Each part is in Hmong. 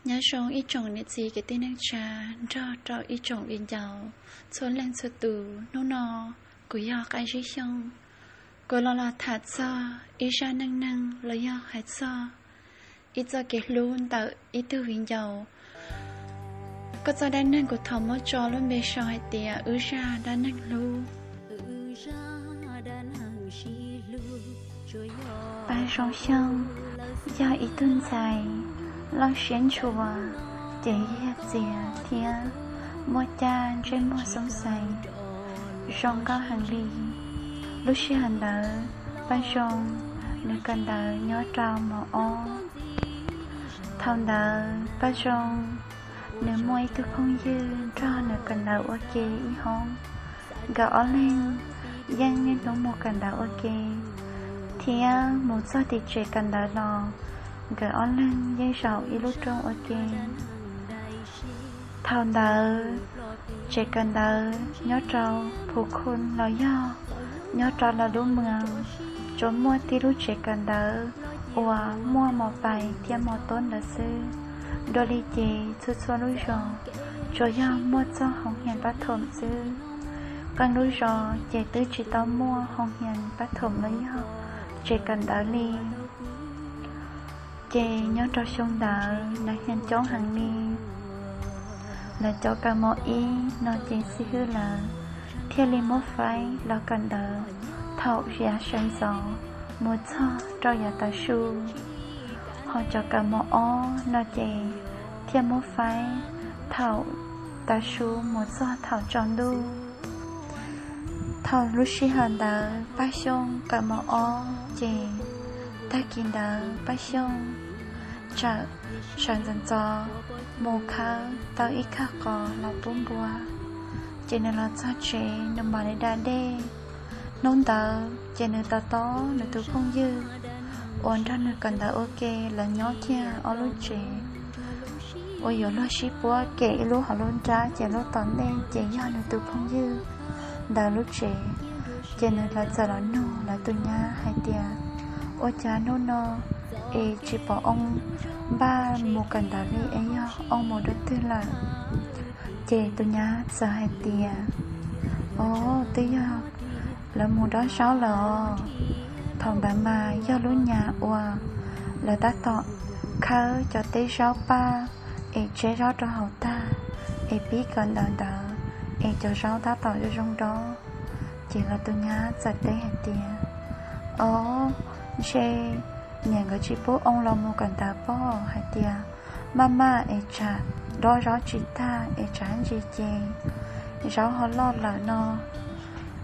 Nyob zoo ib tsoom niam txiv kwv tij neej tsa nrog rau ib tsoom viv ncaus txhua leej txhua tus. Hnub no kuv yog Qab Zib Xyooj, kuv los los tham txog ib zaj neej neeg los yog hais txog ib txoj kev hlub ntawm ib tug viv ncaus. Koj txoj dab neeg kuv thov muab tso lub npe sau hais tias wb zaj dab neeg hlub. Paj Zoo Xyooj yog ib tug ntxhais loj siab ntshua, ces yog txias thiab muaj caj ntsej muag xoob xais, zoo nkauj heev li. Lub sij hawm ntawd Paj Zoo nws kawm ntawv nyob rau mos ob. Thaum ntawd Paj Zoo nws muaj ib tug phooj ywg nrog nws kawm ntawv ua ke ib hoob. Nkawd ob leeg yeej niaj hnub mus kawm ntawv ua ke, thiab mus txog tim tsev kawm ntawv los nkawd ob leeg yeej zaum ib lub rooj ua ke. Thaum ntawd tsev kawm ntawv nyob rau Phu Khun los yog nyob rau lawv lub moos, tsuas muaj tib lub tsev kawm ntawv uas muaj mos pais thiab mos tob ntawd xwb. Dua li ces txhua txhua lub zos tsuas yog muaj txog hoos hias pab thoom xwb. Qee lub zos ces twb tsis tau muaj hoos hias pab thoom los yog tsev kawm ntawv li. Ces nyob rau xyoo ntawd nas hias coob heev li. Lawv cov kawm mos ib no ces xib hwb lawv thiaj li muab faib los kawm ntawv thaum yav sawv ntxov mus txog rau yav tav su. Ho cov kawm mos ob no ces thiaj muab faib thaum tav su mus txog thaum tsaus ntuj. Thaum lub sij hawm ntawd Paj Xyooj kawm mos ob ces tag kis ntawd Paj Xyooj txawm sawv ntxov ntxov mus khawb tau ib khawb qos los pub npua, ces nws los txog tsev nws mam li da dej. Hnub ntawd ces nws tos tos nws tus phooj ywg uas nrog nws kawm ntawv ua ke, lawv nyob kiag ob lub tsev uas yuav luag sib puab kem ib lub hauv lub nrab, ces lub tom ntej ces yog nws tus phooj ywg ntawd lub tsev. Ces nws lawv txawm los nug lawv tus nyab hais tias, ua cas hnub no es tsis pom oo npaj mus kawm ntawv li es yog oo mus dua twg lawm? Ces tus nyab txawm hais tias, o, twb yog lawv mus dob zaub lawm os. Thaum ntawd mas yog lub nyas uas lawv tab tom khawb cov teb zaub paj es tseb zaub rau hauv tag es pib kawm ntawv ntawd es cov zaub tab tom zoo zoo dob. Ces lawv tus nyab txawm teb hais tias, o, ntshe niam nkawd tsis pub oo los mus kawm ntawv pob, hais tias maj maj es tsam dob zaub tsis tag es tsam ntsis ces zaub ho loj lawm no,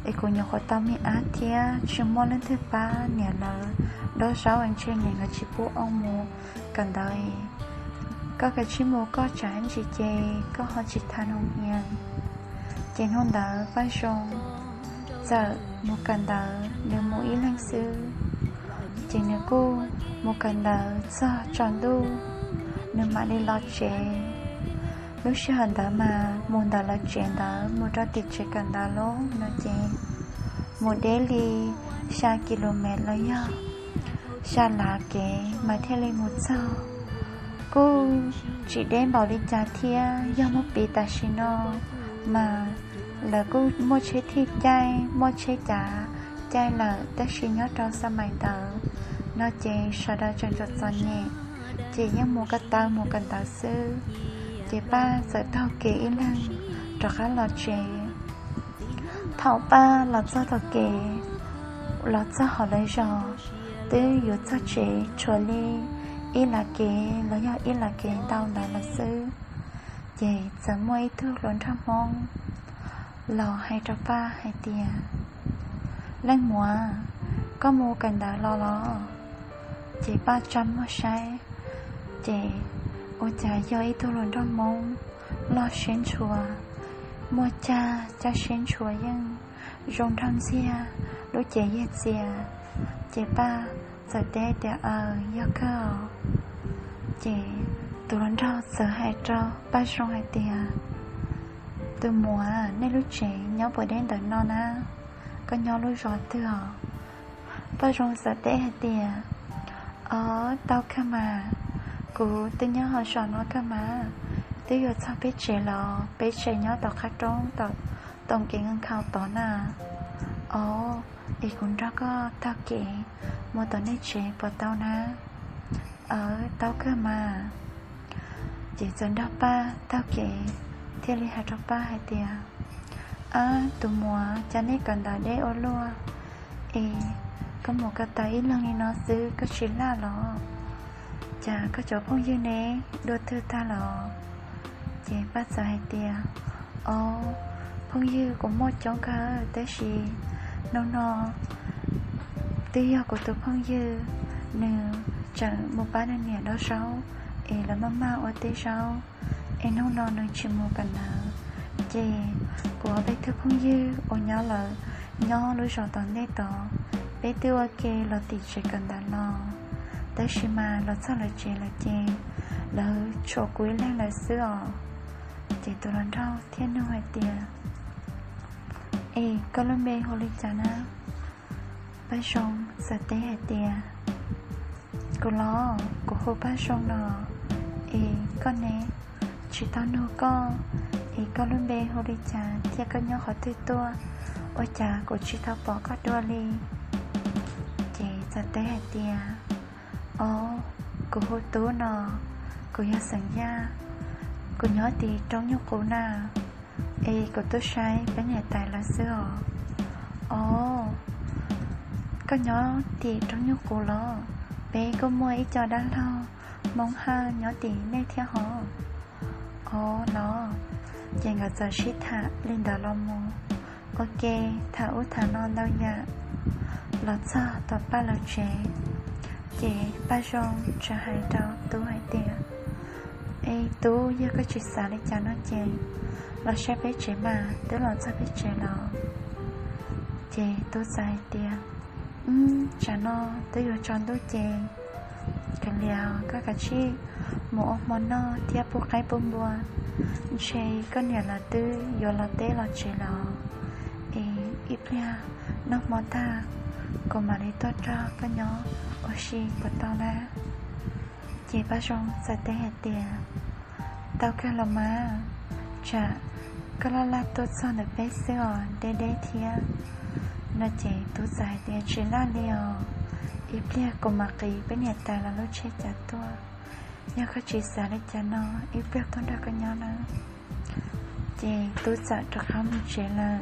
es kuv nyuam qhuav tau me ab thiab tsis muaj leej twg pab niam lawv dob zaub, ntshe niam nkawd tsis pub oo mus kawm ntawv. Koj kav tsij mus koj, tsam ntsis ces koj ho tsis tau mus niam. Ces hnub ntawd Paj Zoo txawm mus kawm ntawv, nws mus ib leeg xwb. Ces nws kuj mus kawm ntawv txog tsaus ntuj, nws mam li los tsev. Lub sij hawm ntawd mas mus ntawm lawv tsev ntawd mus rau tim tsev kawm ntawv lawm no ces mus deb li xya ki lu mev los yog xya lav kev mas thiaj li mus txog. Kuj tsis deb npaum li cas thiab, yog muab piv tam sim no mas lawv kuj muaj tsheb thij caij, muaj tsheb cav caij lawm, tab sis nyob rau xab mais ntawd no ces sawv daws tseem txom txom nyem, ces yeej mus ko taw mus kawm ntawv xwb. Ces Paj txawm taug kev ib leeg rov qab los tsev. Thaum Paj los txog taug kev, los txog hauv lawv zos, twb yuav txog tsev tshuav li ib lav kev los yog ib lav kev ntau ntawd lawm xwb. Ces txawm muaj ib tug hluas nraug Hmoob los hais rau Paj hais tias, leej muam, koj mus kawm ntawv los los? Ces Paj tsa muag saib, ces ua cas yog ib tug hluas nraug Hmoob loj siab ntshua, muaj cag caj siab ntshua yeej zoo nraug ntxiag, lub cev yog txias. Ces Paj txawm teb tias, aws, yog kawg os. Ces tus hluas nraug txawm hais rau Paj Zoo hais tias, tus muam, nej lub tsev nyob puas deb ntawm no na? Koj nyob lub zos twg os? Paj Zoo txawm teb hais tias, o, tau kawg mas, Kuv twb nyob hauv zos no kawg mas, twb yuav txog peb tsev los, peb tsev nyob tom qab roob tom, tom kev nkhaus tod na. Os, es kuv nrog koj taug kev mus tom nej tsev puas tau na? Aw, tau kawg mas. Ces txawm nrog Paj taug kev, thiaj li hais rau Paj hais tias, Ab, tus muam, cas nej kawm ntawv deb ua luaj, es koj mus ko taw ib leeg li no xwb koj tsis laj los? Cas koj cov phooj ywg ne, dua twg tag los? Ces Paj txawm hais tias, Os, phooj ywg kuv muaj coob kawg tab sis hnub no twb yog kuv tus phooj ywg, nws tseem mus pab nws niam dob zaub, es lawv maj maj ua teb zaub, es hnub no nws tsis mus kawm ntawv, ces kuv ob peb tug phooj ywg uas nyob lawm, nyob lub zos tom ntej tod, peb twb ua ke los tim tsev kawm ntawv los, tab sis mas los txog lawv tsev lawm ces lawv tshuav kuv ib leeg lawm xwb os. Ces tus hluas nraug thiaj nug hais tias, Es koj lub npe hu li cas na? Paj Zoo txawm teb hais tias, Kuv los, kuv hu Paj Zoo no. Es koj ne? Tsis tau nug koj, es koj lub npe hu li cas thiab koj nyob qhov twg tuaj, ua cas kuv tsis tau pom koj dua li? Ces txawm teb hais tias, Os, kuv hu Tub no, kuv yog xeem Yaj, kuv nyob tim roob Nyuj Qus na, es kuv tuaj saib peb niam tais lawv xwb os. Os, koj nyob tim roob Nyuj Qus los? Peb kuj muaj ib co dab laug Hmoob Hawj nyob tim nej thiab hos. Os los. Ces nkawd txawm sib tham li ntawd los mus ua ke, tham ub tham no ntau yam, los txog tom Paj lawv tsev, ces Paj Zoo txawm hais rau Tub hais tias, Es Tub, yog koj tsis xav li cas no ces los saib peb tsev mas, twb los txog peb tsev los. Ces Tub txawm hais tias, Tsam no twb yuav tsaus ntuj ces kav liam, koj kav tsij mus ua hmo noj thiab pub qaib pub npua, ntshe koj niam lawv twb yuav los teb los tsev lawm. Es ib pliag noj hmo tag, kuv mam li tuaj nrog koj nyob ua si puas tau na? Ces Paj Zoo txawm teb hais tias, Tau kawg los mas, tsam koj laj laj tuaj txog ntawm peb xwb os, deb deb thiab. No ces Tub txawm hais tias, Tsis laj li os, ib pliag kuv mam qiv peb niam tais lawv lub tsheb cas tuaj. Yog koj tsis xav li cas no, ib pliag tuaj nrog koj nyob na. Ces Tub txawm rov qab mus tsev lawm.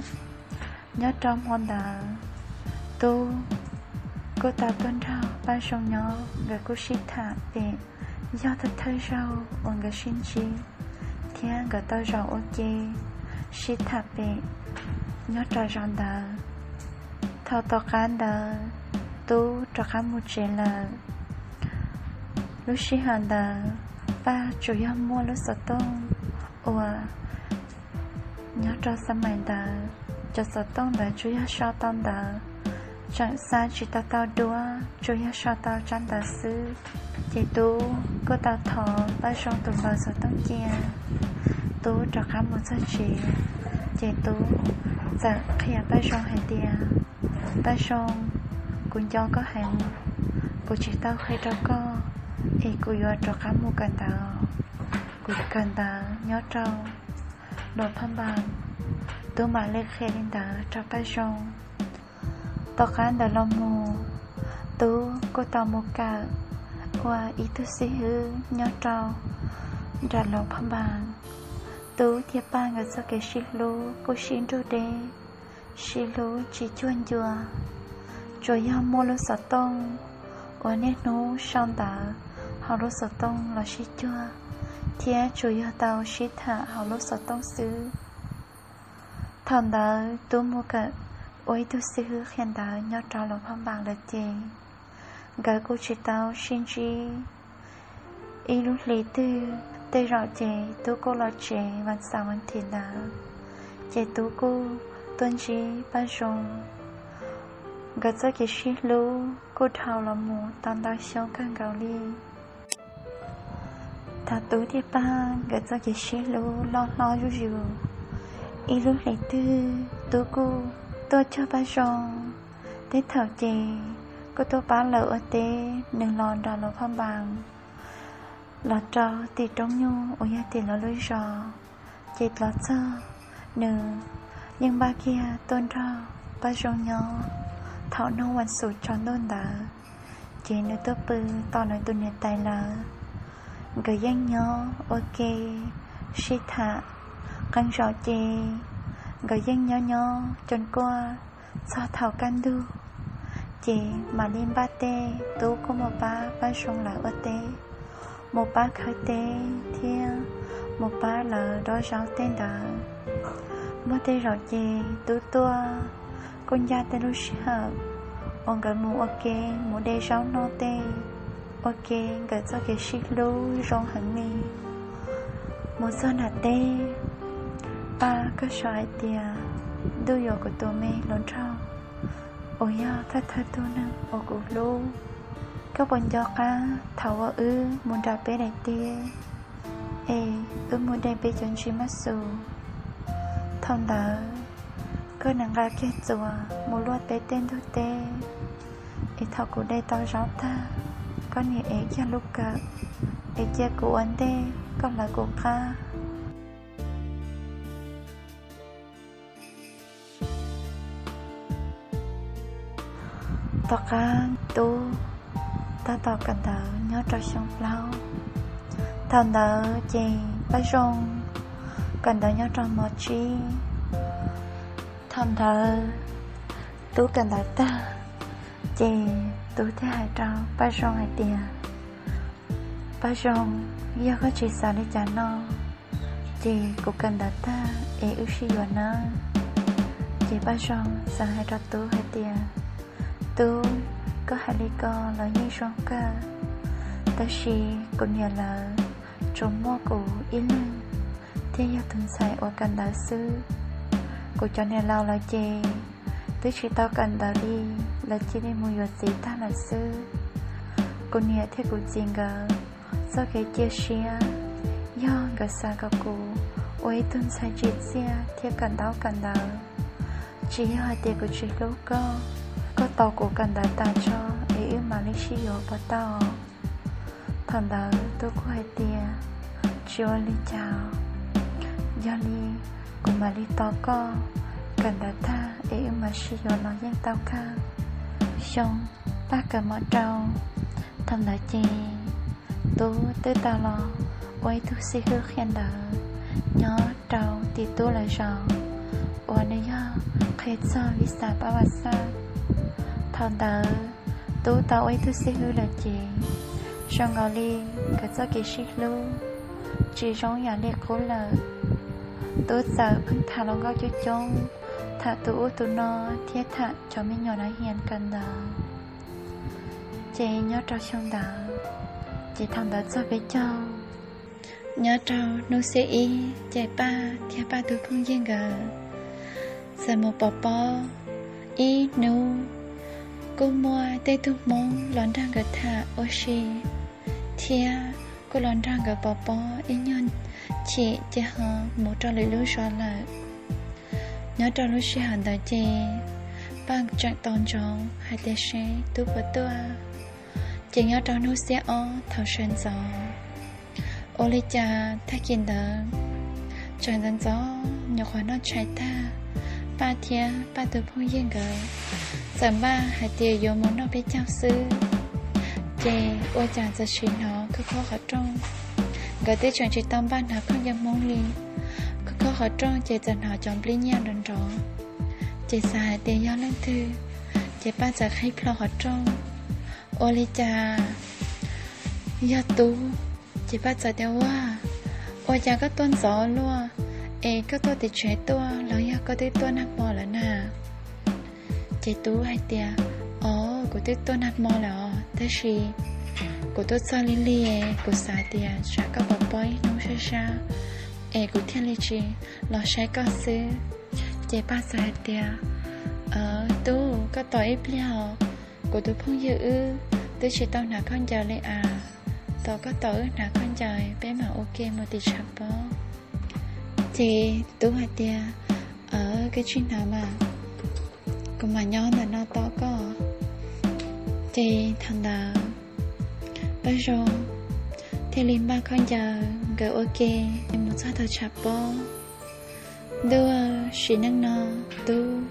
Nyob rau hmo ntawd, Tub kuj tau tuaj nrog Paj Zoo nyob, nkawd kuj sib tham pem yog thawj thawj zaug uas nkawd sib ntsib, thiab nkawd tau zaum ua ke sib tham pem nyob rau zaum ntawd. Thaum tom qab ntawd, Tub rov qab mus tsev lawm. Lub sij hawm ntawd, Paj tsuas yog muaj lub xov tooj uas nyob rau xab mais ntawd, cov xov tooj ntawd tsuas yog sau tau ntawv, tseem xa tsis tau tau duab, tsuas yog sau tau tsab ntawv xwb. Ces Tub kuj tau thov Paj Zoo tus npawb xov tooj cia. Tub rov qab mus txog tsev, ces Tub txawm qhia Paj Zoo hais tias, Paj Zoo, kuv nco koj heev, kuv tsis tau qhia rau koj, es kuv yuav rov qab mus kawm ntawv. Kuv kawm ntawv nyob rau Luam Phaj Npas. Tub mam li qhia li ntawd rau Paj Zoo. Tom qab ntawd los mus, Tub kuj tau mus kawm ua ib tug xib hwb nyob rau nram Luam Phaj Npas. Tub thiab Paj nkawd txoj kev sib hlub kuj sib nrug deb, sib hlub tsis cuag ncua. Tsuas yog muaj lub xov tooj uas niaj hnub sau ntawv hauv lub xov tooj los sib cuag, thiab tsuas yog tau sib tham hauv lub xov tooj xwb. Thaum ntawd Tub mus kawm ua ib tug xib hwb qhia ntawv nyob rau Luam Phaj Npas lawm ces nkawd kuj tsis tau sib ntsib. Ib lub hlis twg tej zaum ces Tub kuj los tsev vas xaum vas thiv ntawd, ces Tub kuj tuaj ntsib Paj Zoo. Nkawd txoj kev sib hlub kuj dhau los mus tau ntau xyoo kawg nkaus li. Thaum Tub thiab Paj nkawd txoj kev sib hlub loj hlob zuj zus, ib lub hlis twg Tub kuj tuaj cuag Paj Zoo. Tej thaum ces kuj tuaj pab lawv ua teb, nws los nram Luam Phaj Npas. los rau tim Roob Nyuj uas yog tim lawv lub zos. Ces los txog, nws yeej npaj kiag tuaj nrog Paj Zoo nyob thaum hnub vas xuv tsaus ntuj ntawd. Ces nws tuaj pw tos nws tus niam tais lawv. Nkawd yeej nyob ua ke sib tham. Qee zaum ces nkawd yeej nyob nyob cov kuaj txog thaum kaj ntug, ces mam li npaj teb. Tub kuj mus pab Paj Zoo lawv ua teb, mus pab khawb teb thiab mus pab lawv dob zaub tej ntawd. Muaj tej zaum ces Tub tuaj kuj ncaj tej lub sij hawm uas nkawd mus ua ke, mus de zaub noj tej, ua ke nkawd txoj kev sib hlub zoo heev li. Mus txog nram teb, Paj kuj sau hais tias, Ntuj yuav kuv tus me hluas nraug uas yog thawj thawj tug neeg uas kuv hlub, koj puas nco qab thaum uas wb mus nram peb daim teb es wb mus de peb cov ntsis maj xus? Thaum ntawd koj niaj nqa kiag txuas mus luaj peb tej ntug teb, es thaum kuv de tau zaub tag, koj niaj ev kiag lub kawm es cia kuv ua ntej koj lawv kuv qab. Tom qab Tub tab tom kawm ntawv nyob rau xyoo plaub. Thaum ntawd ces Paj Zoo kawm ntawv nyob rau mos tsib. Thaum ntawd Tub kawm ntawv tag, ces Tub thiaj hais rau Paj Zoo hais tias, Paj Zoo, yog koj tsis xav li cas no, ces kuv kawm ntawv tag es wb sib yuav nawb. Ces Paj Zoo txawm hais rau Tub hais tias, Tub, koj hais li ko los yeej zoo kawg, tab sis kuv niam lawv tsuas muaj kuv ib leeg thiaj yog tus ntxhais uas kawm ntawv xwb. Kuv cov niam laus lawv ces twb tsis tau kawm ntawv li, lawv cia li mus yuav txiv tag lawm xwb. Kuv niam thiab kuv txiv nkawd txoj kev cia siab yog nkawd xav kom kuv ua ib tug ntxhais tsim txiaj thiab kawm ntaub kawm ntawv. Tsis yog hais tias kuv tsis hlub koj, koj tos kuv kawm ntawv tas tso es wb mam li sib yuav puas tau? Thaum ntawd Tub kuj hais tias, Tsis ua li cas, yog li kuv mam li tos koj kawm ntawv tag es wb mam sib yuav los yeej tau kawg. Xyoo Paj kawm mos rau, thaum ntawd ces Tub twb tau los ua ib tug xib hwb qhia ntawv nyob rau tim Tub lawv zos uas nws yog qhia txog vis xas pab vas xaj. Thaum ntawd Tub tau ua ib tug xib hwb lawm ces zoo nkaus li nkawd txoj kev sib hlub tsis zoo yam li qub lawm. Tub txawm pheej tham hluas nkauj coob coob, tham tus ub tus no thiab tham cov me nyuam nav hias kawm ntawv. Ces nyob rau xyoo ntawd, ces thaum ntawd txog peb caug, nyob rau hnub xiab ib ces Paj thiab Paj tus phooj ywg nkawd txawm mus pov pob ib hnub. Kuj muaj tej tug Hmoob los nrog nkawd tham ua si, thiab kuj los nrog nkawd pov pob ib nyuag chim ces ho mus rau lwm lub zos lawm. Nyob rau lub sij hawm ntawd ces Paj tseem tos ntsoov hais tias seb Tub puas tuaj. Ces nyob rau hnub xiab ob thaum sawv ntxov, ua li cas tag kis ntawd tseem ntxov ntxov nyuam qhuav noj tshais tag, Paj thiab Paj tus phooj ywg nkawd txawm npaj hais tias yuav mus noj peb caug xwb. Ces ua cas txawm sim hnov khob khob qhov rooj. Nkawd twb tseem tsis tau npaj hnav khaub ncaws Hmoob li. Khob khob qhov rooj ces txawm hnov cov nplij nyiaj nrov nrov, ces xav hais tias yog leej twg, ces Paj txawm qhib plho qhov rooj. Ua li cas yog Tub. Ces Paj txawm tias, Ua, ua cas koj tuaj ntxov luaj, es koj tuaj tim tsev tuaj los yog koj twb tuaj nag hmo lawm na? Ces Tub hais tias, Os, kuv twb tuaj nag hmo lawm os, tab sis kuv tuaj txog lig lig, kuv xav tias tsam koj pov pob ib hnub sab sab, es kuv thiaj li tsis los saib koj xwb. Ces Paj txawm hais tias, Tub, koj tos ib pliag os, kuv tus phooj ywg wb twb tsis tau hnav khaub ncaws li as. Tos koj tos wb hnav khaub ncaws peb mam ua ke mus tim tshav pob. Ces Tub hais tias, Aws, koj tsis hnav mas, kuv mam nyob ntawm no tos koj. Ces thaum ntawd Paj Zoo thiaj li npaj khaub ncaws nkawd ua ke mus txog tom tshav pob. Ntuj, sim neej no, Tub,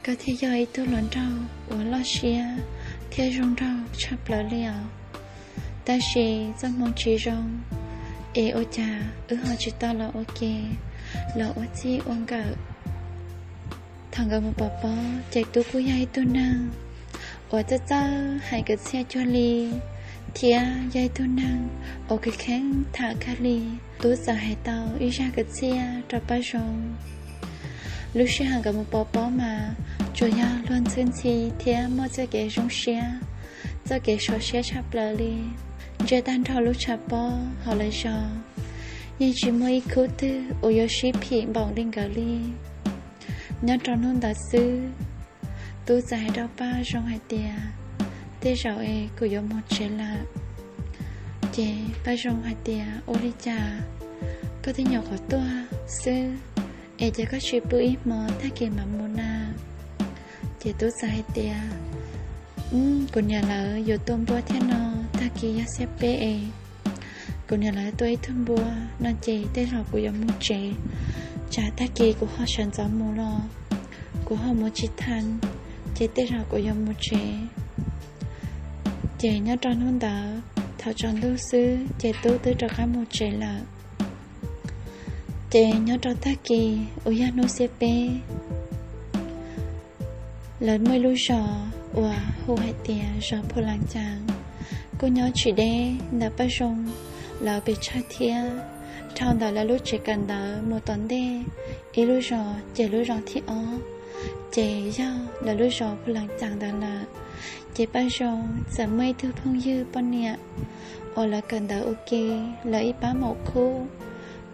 koj thiaj yog ib tug hluas nraug uas loj siab thiab zoo nraug tshaj plaws li os. Tab sis txoj hmoo tsis zoo, es ua cas wb ho tsis tau los ua ke, los ua txij ua nkawm? Thaum nkawd mus pov pob ces Tub kuj yog ib tug neeg uas txawj txawj hais kwv txhiaj cuag li, thiab yog ib tug neeg uas kheev kheev tham kawg li. Tub txawm hais tau ib zaj kwv txhiaj rau Paj Zoo. Lub sij hawm nkawd mus pov pob mas tsuas yog luag ntxhi ntxhi thiab muaj txoj kev zoo siab, txoj kev sov siab tshaj plaws li. Ntsia tag nrho lub tshav pob hauv lawv zos, yeej tsis muaj ib khub twg uas yuav sib phim npaum li nkawd li. Nyob rau hnub ntawd xwb, Tub txawm hais rau Paj Zoo hais tias, Tej zaum es kuv yuav mus tsev lawm. Ces Paj Zoo hais tias, Ua li cas koj twb nyuam qhuav tuaj xwb, es ces koj tsis pw ib hmo tag kis mam mus na? Ces Tub txawm hais tias, Kuv niam lawv yuav tua npua thiab no, tag kis yog xiab peb es kuv niam lawv tua ib tug npua no ces tej zaum kuv yuav mus tsev, tsam tag kis kuv ho sawv ntxov mus los kuv ho mus tsis tau, ces tej zaum kuv yuav mus tsev. Ces nyob rau hnub ntawd thaum tsaus ntuj xwb ces Tub twb rov qab mus tsev lawm. Ces nyob rau tag kis uas yog hnub xiab peb, lawv muaj ib lub zos uas hu hais tias zos Phu Las Cas, kuj nyob tsis deb ntawm Paj Zoo lawv pes tsawg thiab. Dhau ntawm lawv lub tsev kawm ntawv mus tom ntej ib lub zos ces lub zos thib ob ces yog lawv lub zos Phu Las Cas ntawd lawm. Ces Paj Zoo txawm muaj ib tug phooj ywg poj niam uas lawv kawm ntawv ua ke, lawv ib pab maum khub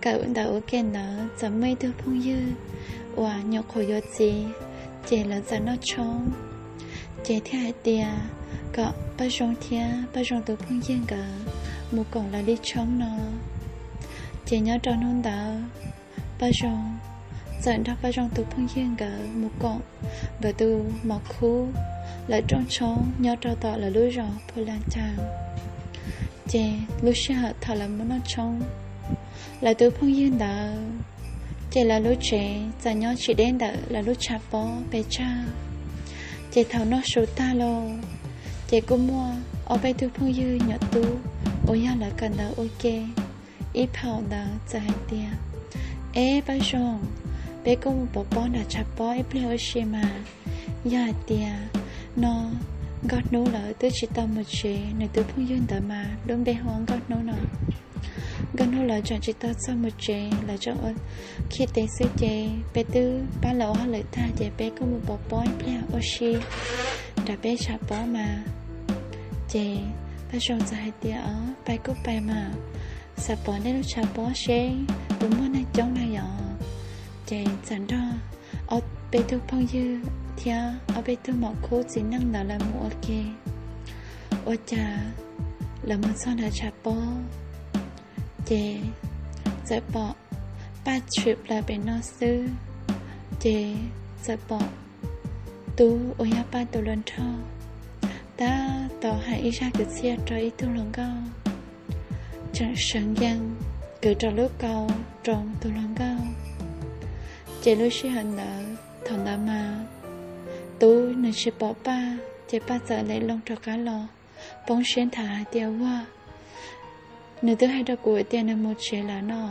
kawm ntawv ua ke ntawd txawm muaj ib tug phooj ywg uas nyuam qhuav yuav txiv, ces lawv txawm noj tshoob, ces thiaj hais tias kom Paj Zoo thiab Paj Zoo tus phooj ywg nkawd mus koom lawv li tshoob no. Ces nyob rau hnub ntawd, Paj Zoo txawm nrog Paj Zoo tus phooj ywg nkawd mus koom nkawd tus maum khub lawv rooj tshoob nyob rau tom lawv lub zos Phu Las Cas. Ces lub sij hawm thaum lawv mus noj tshoob, lawv tus phooj ywg ntawd, ces lawv lub tsev txawm nyob tsis deb ntawm lawv lub tshav pob pes tsawg. Ces thaum noj su tag lawm, ces kuj muaj ob peb tug phooj ywg nyuam tub uas yog lawv kawm ntawv ua ke ib phaum ntawd txawm hais tias, Eb Paj Zoo, peb kuj mus pov pob nram tshav pob ib pliag ua si mas. Yog hais tias no Nkauj Hnub lawv twb tsis tau mus tsev, nws tus phooj ywg ntawd mas lub npe hu ua Nkauj Hnub no. Nkauj Hnub lawv tseem tsis tau txog mus tsev, lawv tseem ua khib tes xwb ces peb twb pab lawv ua hauj lwm tag ces peb kuj mus pov pob ib pliag ua si nram peb tshav pob mas. Ces Paj Zoo txawm hais tias, Os, pais kuj pais mas, xav pom nej lub tshav pob seb puas muaj neeg coob na yom. Ces txawm nrog ob peb tug phooj ywg thiab ob peb tug maum khub txiv neej ntawd lawv mus ua ke. Ua cas lawv mus txog nram tshav pob, ces txawm pom Paj tshwm plaws pem no xwb, ces txawm pom Tub uas yog Paj tus hluas nraug tab tom hais ib zaj kwv txhiaj rau ib tug hluas nkauj, tseem seev yees kwv rau lub kaus rau tus hluas nkauj. Ces lub sij hawm ntawd thaum ntawd mas Tub nws tsis pom Paj, ces Paj txawm lem loo rov qab los poob siab nthav hais tias, Ua, nws twb hais rau kuv tias nws mus tsev lawm no,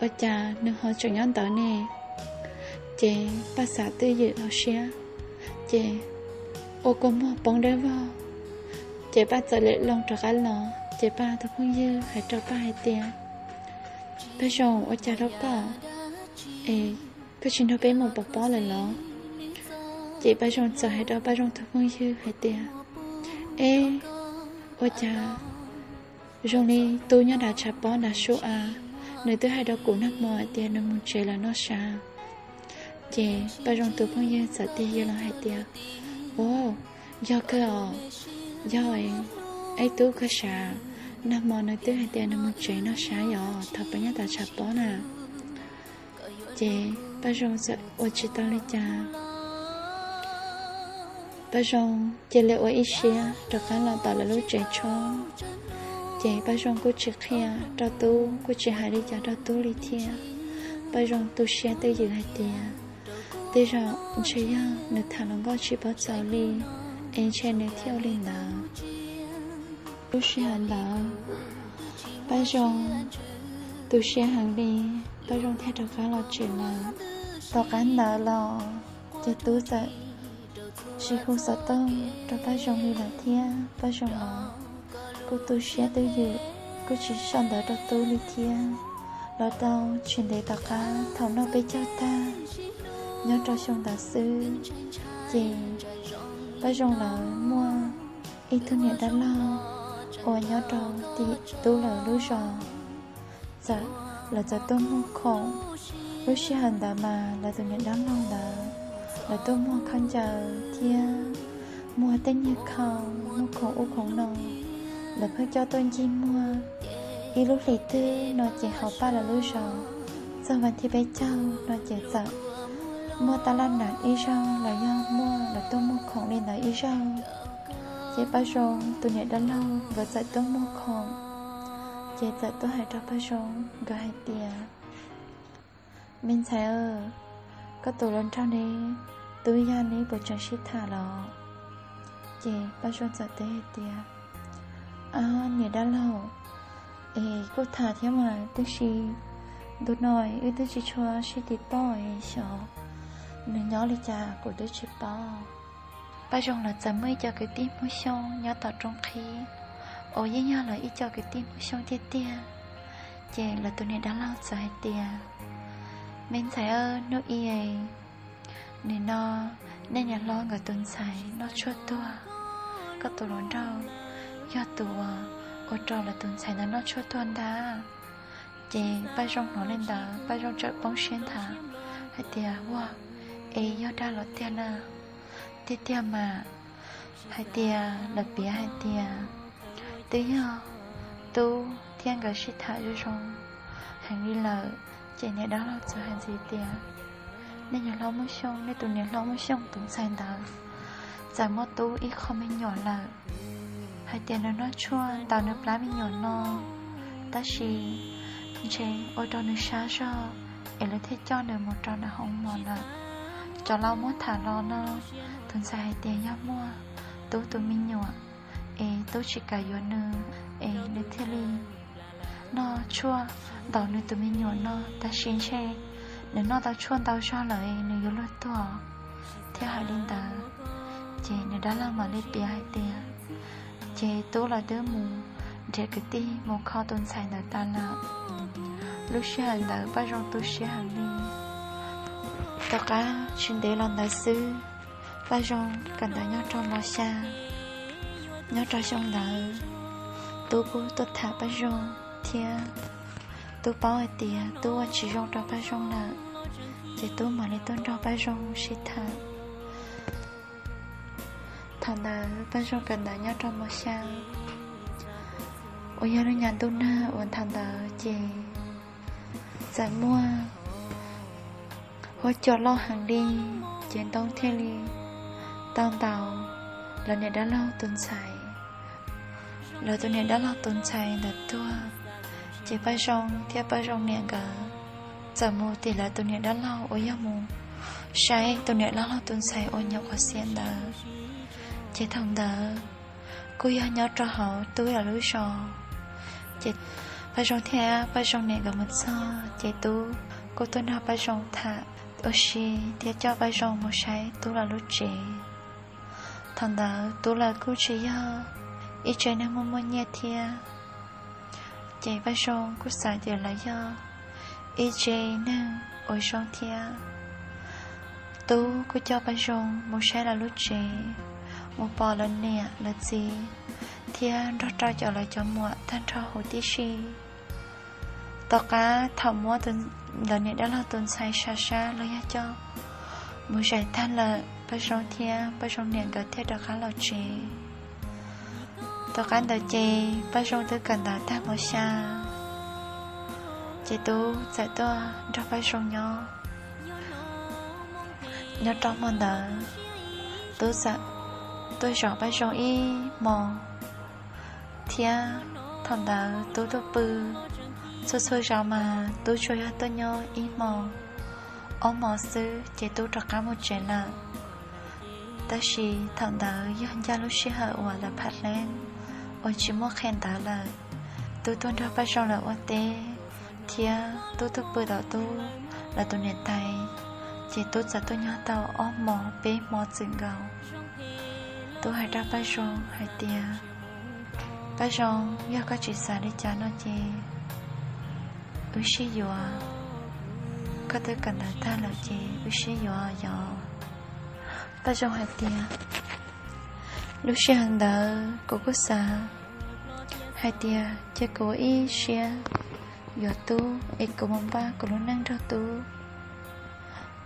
ua cas nws ho tseem nyob ntawd ne? Ces Paj xav twj ywm hauv siab, ces ua kua muag poob dawb vog. Ces Paj txawm lem loo rov qab los, ces Paj tus phooj ywg hais rau Paj hais tias, Paj Zoo, ua cas rau koj es koj tsis nrog peb mus pov pob lawm los? Ces Paj Zoo txawm hais rau Paj Zoo tus phooj ywg hais tias, Eb, ua cas zoo li Tub nyob nram tshav pob nram su a, nws twb hais rau kuv nag hmo hais tias nws mus tsev lawm no sav. Ces Paj Zoo tus phooj ywg txawm tig kiag los hais tias, Ua, yog kawg os, yog eb Tub kawg sav, nag hmo nws twb hais tias nws mus tsev no sav yom, thaum peb nyob tom tshav pob na. Ces Paj Zoo txawm ua tsis tau li cas, Paj Zoo cia li ua ib siab rov qab los tom lawv lub tsev tshob. Ces Paj Zoo kuj tsis qhia rau Tub, kuj tsis hais li cas rau Tub li thiab. Paj Zoo tu siab twj ywm hais tias tej zaum ntshe yog nws tham hluas nkauj tsis paub txaus li, es ntshe nws thiaj ua li ntawd. Lub sij hawm ntawd Paj Zoo tu siab heev li, Paj Zoo thiaj rov qab los tsev lawm. Tom qab ntawd los ces Tub txawm tsis hu xov tooj rau Paj Zoo li lawm thiab. Paj Zoo los kuj tu siab twj ywm, kuj tsis sau ntawv rau Tub li thiab. Los tau tsis ntev tom qab thaum noj peb caug tag nyob rau xyoo ntawd xwb, ces Paj Zoo lawv muaj ib tug niam dab laug uas nyob rau tim Tub lawv lub zos, txawm, lawv txawm tuaj muag khoom. Lub sij hawm ntawd mas lawv tus niam dab laug ntawd, lawv tuaj muag khaub ncaws thiab muag tej niag khau, muag khoom ub khoom no. Lawv pheej coj tuaj ncig muag. Ib lub hlis twg no ces hauv Paj lawv lub zos txog vas thib peb caug no ces txawm muaj taj laj nam ib zaug los yog muaj lawv tuaj muag khoom li ntawd ib zaug. Ces Paj Zoo tus niam dab laug nkawd txawm tuaj muag khoom, ces txawm tuaj hais rau Paj Zoo nkawd hais tias, Me ntxhais, koj tus hluas nraug ne, Tub yog ne, puas tseem sib tham los? Ces Paj Zoo txawm teb hais tias, Ab, niam dab laug, es kuj tham thiab mas, tiam sis ntu no wb twb tsis tshua sib tiv toj es xyov nws nyob li cas kuv twb tsis paub. Paj Zoo lawv txawm muaj ib co kwv tij Hmoob Xyooj nyob tom Rooj Qhib uas yeej yog lawv ib co kwv tij Hmoob Xyooj tiag tiag. Ces lawv tus niam dab laug txawm hais tias, Me ntxhais, hnub ib, nim no nej niam hlob nkawd tus ntxhais noj tshuaj tuag, koj tus hluas nraug yog tus uas ua rau lawv tus ntxhais ntawd noj tshuaj tuag ntag. Ces Paj Zoo hnov li ntawd Paj Zoo txawm poob siab nthav hais tias, Ua, es yog dag los tiag na? Tiag tiag mas, hais tias lawv piav hais tias twb yog Tub thiab nkawd sib tham zoo zoo heev li lawm. Ces niam dab laug txawm hais ntxiv tias, Nej niam hlob Hmoob Xyooj, nej tus niam hlob Hmoob Xyooj tus ntxhais ntawd txawm muaj Tub ib qho me nyuam lawm, hais tias nws noj tshuaj ntaus nws plab me nyuam no, tab sis ntshe ua rau nws sab zog es lawv thiaj coj nws mus rau nram hoo mos lawm. Cov laus muab tham los no, tus ntxhais hais tias yog muaj Tub tus me nyuam es Tub tsis kam yuav nws, es nws thiaj li noj tshuaj ntaus nws tus me nyuam no, tab sis ntshe nws noj tau tshuaj ntau zog lawm nws yuav luag tuag, thiaj hais li ntawd. Ces niam dab laug mam li piav hais tias, ces Tub lawv twb mus nrhiav kwv tij mus kho tus ntxhais ntawd tas lawm. Lub sij hawm ntawd Paj Zoo tu siab heev li. Tom qab tsis ntev los ntawd xwb, Paj Zoo kawm ntawv nyob rau mos xya, nyob rau xyoo ntawd Tub kuj tuaj tham Paj Zoo thiab. Tub paub hais tias Tub ua tsis zoo rau Paj Zoo lawm, ces Tub mam li tuaj nrog Paj Zoo sib tham. Thaum ntawd Paj Zoo kawm ntawv nyob rau mos xya uas yog lub nyuag ntuj nag uas thaum ntawd ces txawm muaj huab cua loj heev li, ces ntoo thiaj li tau ntaus lawv niam dab laug tus ntxhais. Lawv tus niam dab laug tus ntxhais ntawd tuag, ces Paj Zoo thiab Paj Zoo niam nkawd txawm mus tim lawv tus niam dab laug uas yog mus saib tus niam dab laug tus ntxhais uas nyuam qhuav xiam ntawd. Ces thaum ntawd kuj yog nyob rau hauv Tub lawv lub zos. Ces Paj Zoo thiab Paj Zoo niam nkawd mus txog, ces Tub kuj tuaj nrog Paj Zoo tham ua si thiab coj Paj Zoo mus saib Tub lawv lub tsev. Thaum ntawd Tub lawv kuj tsis yog ib tsev neeg muaj muaj nyiaj thiab, ces Paj Zoo kuj xav tias lawv yog ib tsev neeg uas zoo thiab. Tub kuj coj Paj Zoo mus saib lawv lub tsev, mus pom lawv niam lawv txiv thiab nrog rau cov lawv cov muam tag nrho huv tib si. Tom qab thaum muab lawv niam dab laug tus ntxhais sab sab los yog coj mus zais tag lawm, Paj Zoo thiab Paj Zoo niam nkawd thiaj rov qab los tsev. Tom qab ntawd ces Paj Zoo twb kawm ntawv tag mos xya, ces Tub txawm tuaj nrog Paj Zoo nyob. Nyob rau hmo ntawd, Tub txawm tuaj zov Paj Zoo ib hmo thiab Thaum ntawd Tub tuaj pw, txhua txhua zaus mas Tub tsuas yog tuaj nyob ib hmo ob hmo xwb ces Tub rov qab mus tsev lawm. Tab sis thaum ntawd yog ncaj lub sij hawm uas lawv phaj leeb uas tsis muaj qhia ntawv lawm, Tub tuaj nrog Paj Zoo lawv ua teb, thiab Tub tuaj pw tom Tub lawv tus niam tais, ces Tub txawm tuaj nyob tau ob hmo peb hmo txwm nkaus. Tub hais rau Paj Zoo hais tias, Paj Zoo, yog koj tsis xav li cas no ces wb sib yuav. Koj twb kawm ntawv tag lawm ces wb sib yuav yog? Paj Zoo hais tias, lub sij hawm ntawd kuv kuj xav hais tias cia kuv ib siab yuav Tub es kuv mus npaj kuv lub neej nrog Tub.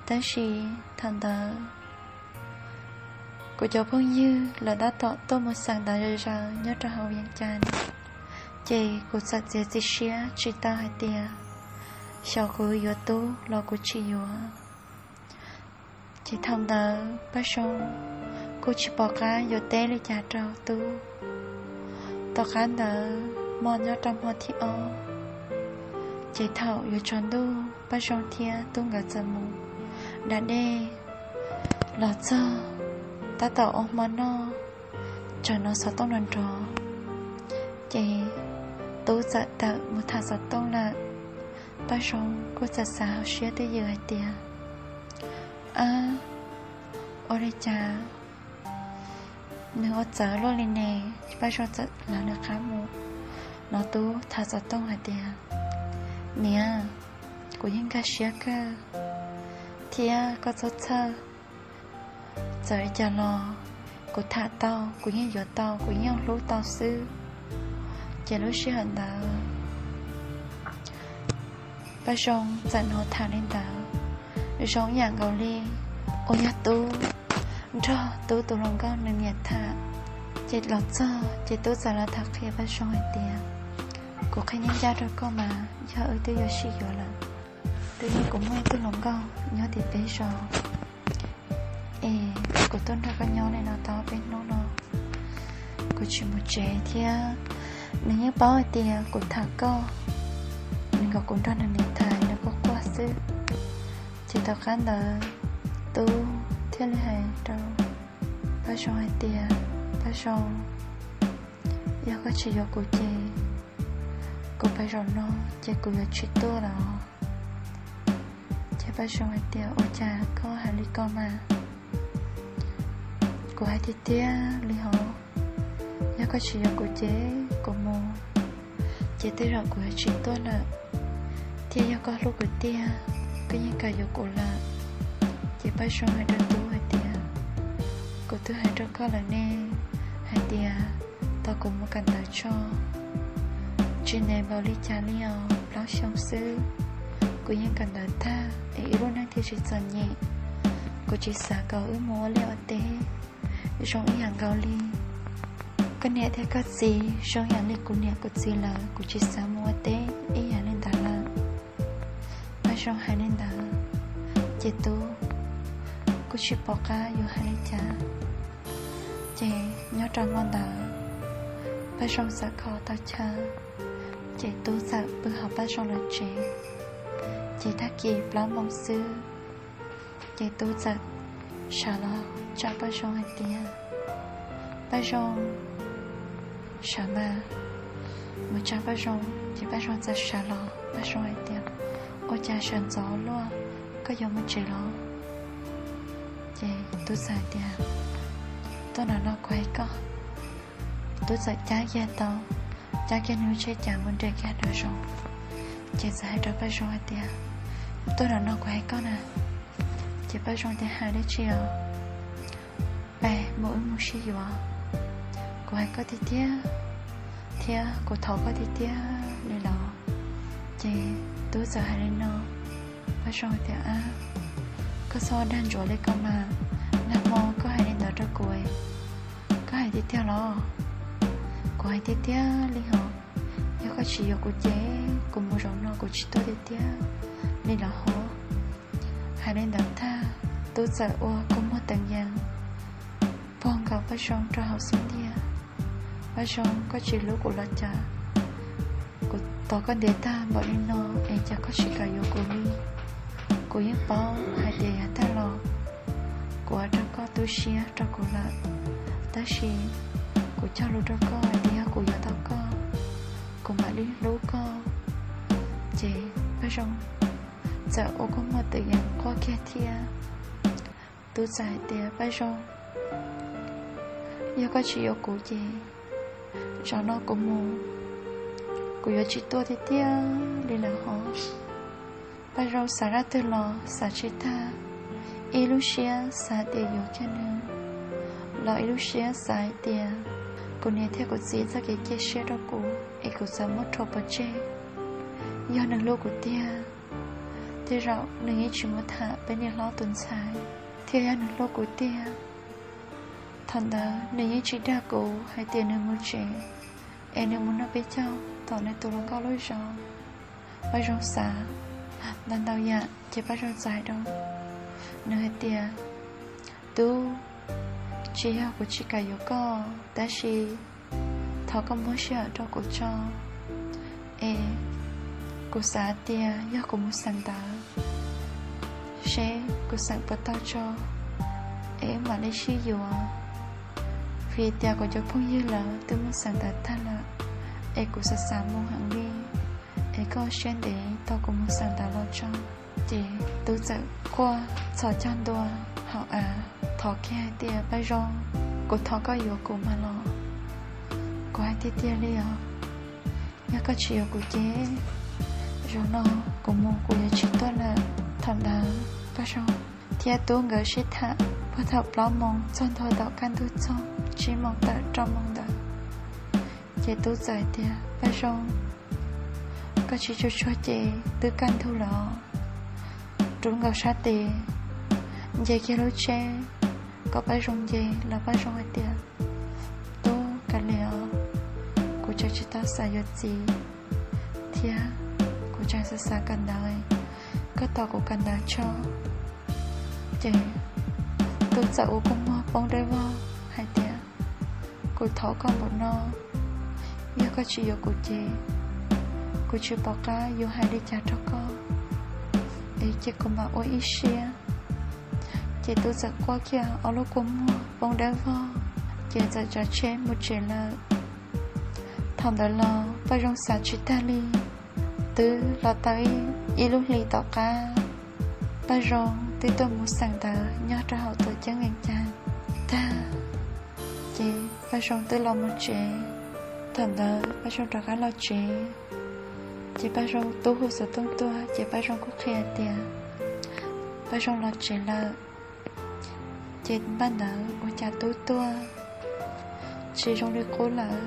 Tab sis thaum ntawd kuv cov phooj ywg lawv tab tom tuaj mus xeem ntawv zom zaws nyob rau hauv Vias Cas, ces kuv txawm txiav txim siab tsis tau hais tias xyov kuv yuav Tub los kuv tsis yuav. Ces thaum ntawd Paj Zoo kuj tsis pom qab yuav teb li cas rau Tub. Tom qab ntawd hmo nyob rau hmo thib ob, ces thaum yuav tsaus ntuj Paj Zoo thiab Tub nkawd txawm mus da dej los txog, tab tom ua hmo noj, tsaws no xov tooj nrov nrov, ces Tub txawm tawm mus tham xov tooj lawm. Paj Zoo kuj txawm xav hauv siab twj ywm hais tias, ab, ua li cas nws ua txawv luaj li ne? Paj Zoo txawm lawv nws qab mus, no Tub tham xov tooj hais tias, niam, kuv yeej nkag siab kawg thiab koj txhob txhawj. Txawm li cas los kuv tham tau, kuv yeej yuav tau, kuv yeej hlub tau xwb. Ces lub sij hawm ntawd Paj Zoo txawm hnov tham li ntawd, zoo ib yam nkaus li uas yog Tub nrog Tub tus hluas nkauj nws niam tham. Ces los txog ces Tub txawm los tham qhia Paj Zoo hais tias, kuv qhia ncaj ncaj rau koj mas yog wb twb yuav sib yuav lawm, twb yog kuv muaj ib tug hluas nkauj nyob tim peb zos, es kuv tuaj nrog koj nyob li no tau peb hnub no, kuv tsis mus tsev thiab. Nws yeej paub hais tias kuv tham koj, nws kom kuv nrog nws niam tham nws quaj quaj xwb. Ces tom qab ntawd Tub thiaj li hais rau Paj Zoo hais tias, Paj Zoo, yog koj tsis yuav kuv ces kuv pais zaum no ces kuv yuav tsis tuaj lawm. Ces Paj Zoo hais tias, ua cas koj hais li ko mas? Kuv hais tiag tiag li hos, yog koj tsis yuav kuv ces kuv mus, ces tej zaum kuv yuav tsis tuaj lawm. Thiab yog koj hlub kuv tiag, koj yeej kam yuav kuv lawm. Ces Paj Zoo hais rau Tub hais tias, kuv twb hais rau koj lawm ne, hais tias tau kuv mus kawm ntawv tso, tsis ntev npaum li cas li os, plaub xyoo xwb, kuv yeej kawm ntawv tag es ib lub neej thiaj tsis txom nyem. Kuv tsis xav kom wb mus ua liaj ua teb zoo ib yam nkaus li koj niam thiab koj txiv, zoo ib yam li kuv niam kuv txiv lawv, kuv tsis xav mus ua teb ib yam li ntawd lawm. Paj Zoo hais li ntawd, ces Tub kuj tsis pom qab yuav hais li cas. Ces nyob rau hmo ntawd, Paj Zoo txawm kho tau chaw, ces Tub txawm pw hauv Paj Zoo lawv tsev. Ces tag kis plaub moos xwb, ces Tub txawm sawv los tsa Paj Zoo hais tias, Paj Zoo, sawv mas. Mus tsa Paj Zoo, ces Paj Zoo txawm sawv los, Paj Zoo hais tias, ua cas sawv ntxov luaj, koj yuav mus tsev los? Ces Tub txawm hais tias, tuaj no no kuv hais koj. Tub txawm cab kiag tau, cab kiag nws lub tsheb cav mus nres kiag nraum zoov, ces txawm hais rau Paj Zoo hais tias, tuaj no no kuv hais koj na. Ces Paj Zoo tias, hais dab tsi os? Peb mus, wb mus sib yuav. Kuv hais koj tiag tiag thiab kuv thov koj tiag tiag li los? Ces Tub txawm hais li no, Paj Zoo tias, ab, koj txhob dag ntsuav li ko mas, nag hmo koj hais li ntawd rau kuv, koj hais tiag tiag los? Kuv hais tiag tiag li hos, yog koj tsis yuav kuv ces kuv mus zaum no kuv tsis tuaj tiag tiag li los hos. Hais li ntawd tag, Tub txawm ua kua muag teev yees puag nkaus Paj Zoo rau hauv xub ntiag. Paj Zoo, koj tsis hlub kuv los cas? Tos koj ntev tag npaum li no es cas koj tsis kam yuav kuv li? Kuv yeej paub hais tias yav tag los kuv ua rau koj tu siab rau kuv lawm, tab sis kuv cog lus rau koj hais tias yog kuv yuav tau koj, kuv mam li hlub koj. Ces Paj Zoo txawm ua kua muag twm yees quaj kiag thiab. Tub txawm hais tias, Paj Zoo, yog koj tsis yuav kuv ces zaum no kuv mus, kuv yuav tsis tuaj tiag tiag li lawm hos. Paj Zoo xav zaj twg los xav tsis tag, ib lub siab xav tias yuav kiag nws, los ib lub siab xav hais tias kuv niam thiab kuv txiv txoj kev cia siab rau kuv es kuv txawm muab rhuav pov tseg. Yog nws hlub kuv tiag, tej zaum nws yeej tsis mus tham peb niam hlob tus ntxhais, thiab yog nws hlub kuv tiag, thaum ntawd nws yeej tsis dag kuv hais tias nws mus tsev es nws mus noj peb caug tom nws tus hluas nkauj lub zos. Paj Zoo xav ntau ntau yam ces Paj Zoo txawm hais rau nws hais tias, Tub, tsis yog kuv tsis kam yuav koj, tab sis thov koj muab sij hawm rau kuv tso, es kuv xav tias yog kuv mus xeem ntawv seb kuv xeem puas tau tso, es wb mam li sib yuav. Vim tias kuv cov phooj ywg lawv twb mus xeem ntawv tag lawm, es kuv xav xav mus heev li, es koj siab ntev tos kuv mus xeem ntawv los tso. Ces Tub txawm quaj txhos caug ntua hauv av, thov kiag hais tias, Paj Zoo, kuv thov koj yuav kuv mas los, kuv hais tiag tiag li os. Yog koj tsis yuav kuv ces zaum no kuv mus kuv yuav tsis tuaj lawm. Thaum ntawd Paj Zoo thiab Tub nkawd sib tham puag thaum plaub moos txog ntua thaum kaj ntug txog tsib moos tawm rau moos ntawd. Ces Tub txawm hais tias, Paj Zoo, koj tsis tsuag tsuag ces twb kaj ntug lawm os. Rub nkaus sab tes, nce kiag lub tsheb kom Paj Zoo nce los Paj Zoo hais tias, Tub, kav liam os, kuv tseem tsis tau xav yuav txiv thiab kuv tseem xav xav kawm ntawv, koj tos kuv kawm ntawv tso. Ces Tub txawm ua kua muag poob dawb vog hais tias, Kuv thov koj npaum no, yog koj tsis yuav kuv ces kuv tsis pom qab yuav hais li cas rau koj, es cia kuv mam ua ib siab. Ces Tub txawm quaj kiag ob lub kua muag poob dawb vog, ces txawm tsav tsheb mus tsev lawm. Thaum ntawd los Paj Zoo xav tsis tag li. Twb los tau ib lub hlis tom qab, Paj Zoo twb tuaj mus xeem ntawv nyob rau hauv tuam ceeb Vees Cas tag, ces Paj Zoo twb los mus tsev. Thaum ntawd Paj Zoo rov qab los tsev, ces Paj Zoo, Tub hu xov tooj tuaj ces Paj Zoo kuj qhia tias Paj Zoo los tsev lawm. Ces npaj ntawd ua cas Tub tuaj tsis zoo li qub lawm.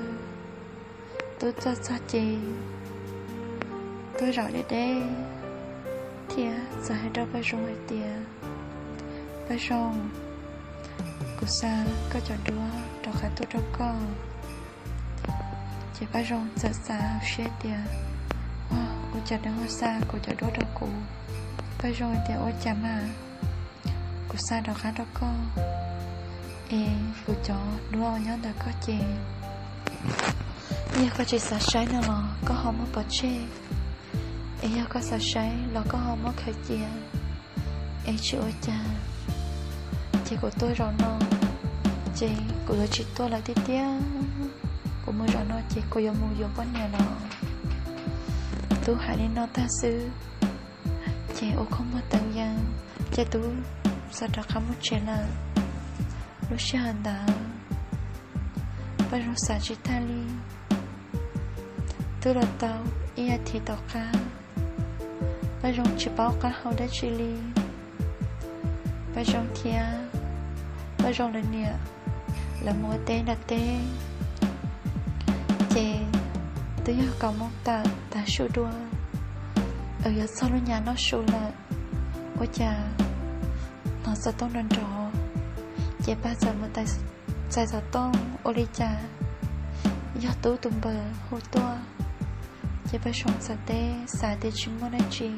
Tub tuaj txog ces Tub zaum deb deb thiab txawm hais rau Paj Zoo hais tias, Paj Zoo, kuv xa koj cov duab rov qab tuaj rau koj. Ces Paj Zoo txawm xav hauv siab tias, Ua, ua cas nws ho xa kuv cov duab rau kuv? Paj Zoo tias, Ua cas mas, kuv xa rov qab rau koj, es kuv cov duab uas nyob ntawm koj ces yog koj tsis xav saib no los koj ho muab pov tseg, es yog koj xav saib los koj ho muab khaws cia, es tsis ua cas. Ces kuv tuaj zaum no ces kuv yuav tsis tuaj lawm tiag tiag. Kuv mus zaum no ces kuv yuav mus yuav poj niam lawm. Tub hais li no tag xwb ces ua kua muag teev yees, ces Tub txawm rov qab mus tsev lawm. Lub sij hawm ntawd Paj Zoo xav tsis tag li. Twb los tau ib as thiv tom qab, Paj Zoo tsis paub qab hau dab tsi li. Paj Zoo thiab Paj Zoo lawv niam lawv mus ua teb nram teb, ces twb yog kaum moos tawm tav su dua, es yuav txog lub nyam noj su lawm, ua cas hnov xov tooj nrov nrov, ces Paj txawm mus txais xov tooj ua li cas yog Tub tus npawb hu tuaj. Ces Paj Zoo txawm teb xav tias tsis muaj dab tsi,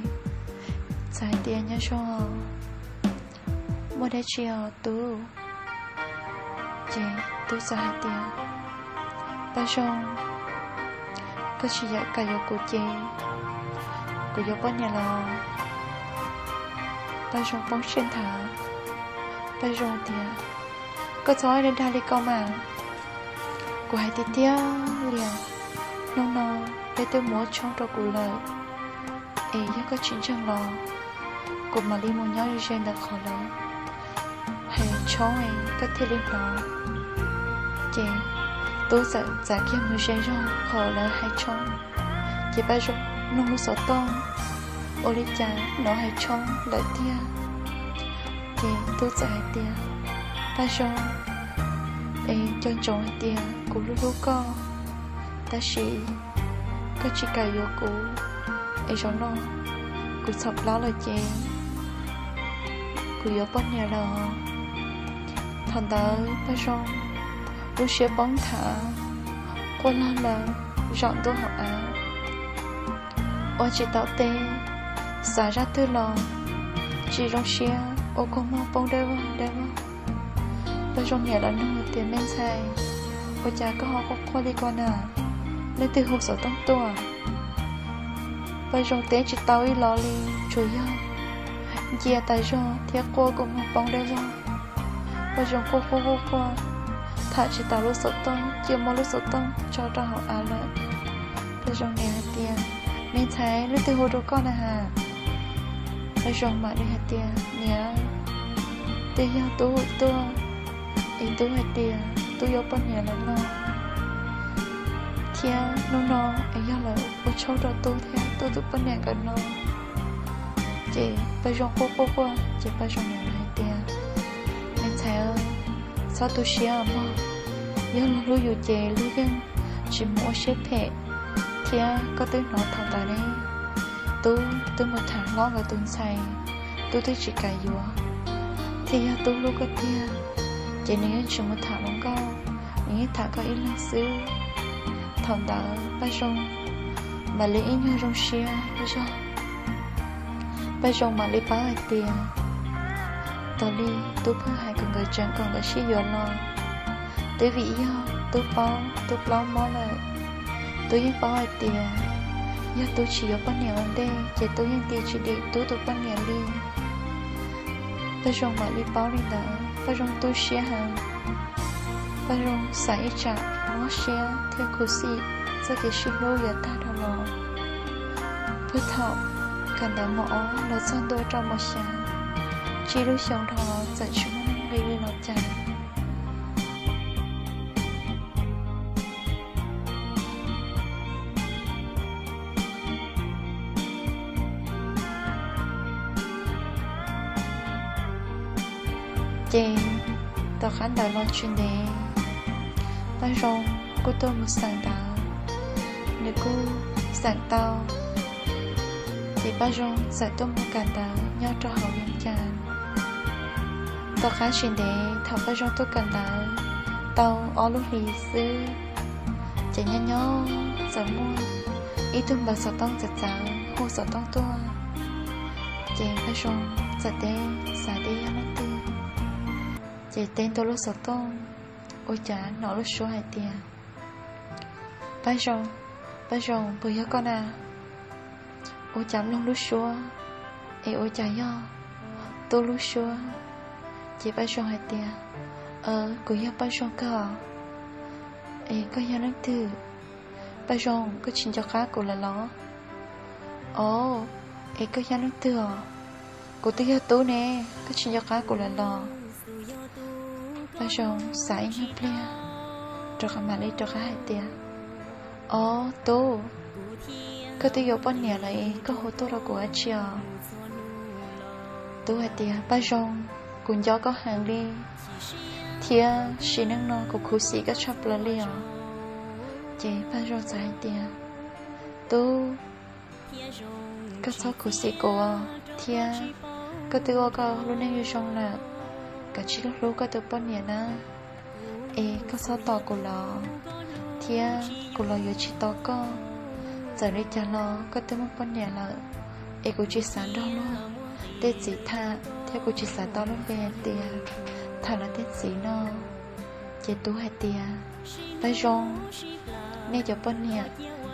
txawm hais tias, Nyob zoo, muaj dab tsi os Tub? Ces Tub txawm hais tias, Paj Zoo, koj tsis kam yuav kuv ces kuv yuav poj niam los? Paj Zoo poob siab nthav. Paj Zoo tias, koj txhob dag dag li ko mas. Kuv hais tiag tiag li, hnub no peb twb muab tshoob rau kuv lawm, es yog koj tsis ntseeg los kuv mam li mus nyob ze ze ntawm qhov lawv hais tshoob koj thiaj li hnov. Ces Tub txawm txav kiag mus ze zog qhov lawv hais tshoob, ces Paj Zoo mloog lub xov tooj, ua li cas hnov hais tshoob lawm tiag. Ces Tub txawm hais tias, Paj Zoo, es nco ntsoov hais tias kuv hlub hlub koj, tab sis koj tsis kam yuav kuv, es zaum no kuv txhaum plaub lawm ces kuv yuav poj niam lawm. Thaum ntawd Paj Zoo lub siab poob nthav, quaj lag lawm zaum ntua hauv av, ua tsis tau teb, xav zaj twg los tsis zoo siab, ua kua muag poob dawb vog dawb vog. Paj Zoo niam los nug tias, me ntxhais, ua cas koj ho quaj quaj li ko na? Leej twg hu xov tooj tuaj? Paj Zoo teb tsis tau ib los li, tsuas yog ncia tas zog thiab quaj kua muag poob dawb vog. Paj Zoo quaj quaj quaj quaj, tham tsis tau lub xov tooj, cia muab lub xov tooj tso rau hauv av lawm. Paj Zoo niam hais tias, me ntxhais, leej twg hu rau koj na has? Paj Zoo mam li hais tias, niam, twb yog Tub hu tuaj, es Tub hais tias Tub yuav poj niam lawm no, thiab hnub no es yog lawv ua tshoob rau Tub thiab Tub tus poj niam nkawd no. Ces Paj Zoo quaj quaj quaj, ces Paj Zoo niam hais tias, me ntxhais, txhob tu siab mog, yog luag hlub yus ces luag yeej tsis mus ua siab phem, thiab koj twb hnov thaum ntawd ne, Tub twb mus tham hlob nkawd tus ntxhais, Tub twb tsis kam yuav, thiab yog Tub hlub koj tiag ces nws yeej tsis mus tham hluas nkauj, nws yeej tham koj ib leeg xwb. Thaum ntawd Paj Zoo mam li ib nyuag zoo siab zog. Paj Zoo mam li paub hais tias, tas li Tub pheej hais kom nkawd tseev kom nkawd sib yuav los, twb vim yog Tub paub Tub plaub mob lawm. Tub yeej paub hais tias yog Tub tsis yuav poj niam ua ntej ces Tub yeej ti tsis dim Tub tus poj niam li. Paj Zoo mam li paub li ntawd, Paj Zoo tu siab heev. Paj Zoo xav ib tsam mob siab thiab khuv xim txoj kev sib hlub yuav tag dhau los. Puag thaum kawm ntawv mos ob los txog ntua rau mos xya, tsib lub xyoo dhau los txawm tsis muaj neeg nqi li los cas. Ces tom qab ntawd los tsis ntev, Paj Zoo kuj tuaj mus xeem ntawv, nws kuj xeem tau, ces Paj Zoo txawm tuaj mus kawm ntawv nyob rau hauv Vias Cas. Tom qab tsis ntev thaum Paj Zoo tuaj kawm ntawv tau ob lub hlis xwb, ces nyob nyob txawm muaj ib tug npawb xov tooj txawv txawv hu xov tooj tuaj. Ces Paj Zoo txawm teb xav tias yog leej twg, ces teb ntua lub xov tooj, ua cas hnov lub suab hais tias, Paj Zoo, Paj Zoo, puas yog koj na? Ua cas mloog lub suab es ua cas yog Tub lub suab. Ces Paj Zoo hais tias, kuv yog Paj Zoo kawg os. Es koj yog leej twg? Paj Zoo, koj tsis nco qab kuv lawm los? Os, es koj yog leej twg os? Kuv twb yog Tub ne, koj tsis nco qab kuv lawm los? Paj Zoo xav ib nyuag pliag, rov qab mam li rov qab hais tias, Os Tub, koj twb yuav poj niam lawm es koj hu tuaj rau kuv ua dab tsi os? Tub hais tias, Paj Zoo, kuv nco koj heev li, thiab sim neej no kuv khuv xim koj tshaj plaws li os. Ces Paj Zoo txawm hais tias, Tub, koj txhob khuv xim kuv thiab, koj twb ua koj lub neej zoo zoo lawm, kav tsij hlub hlub koj tus poj niam na, es koj txhob tos kuv los, thiab kuv los yuav tsis tos koj. Txawm li cas los koj twb muaj poj niam lawm, es kuv tsis xav nrog luag tej txiv tham thiab kuv tsis xav tau lub npe hais tias tham lawv tej txiv no. Ces Tub hais tias, Paj Zoo, nej cov poj niam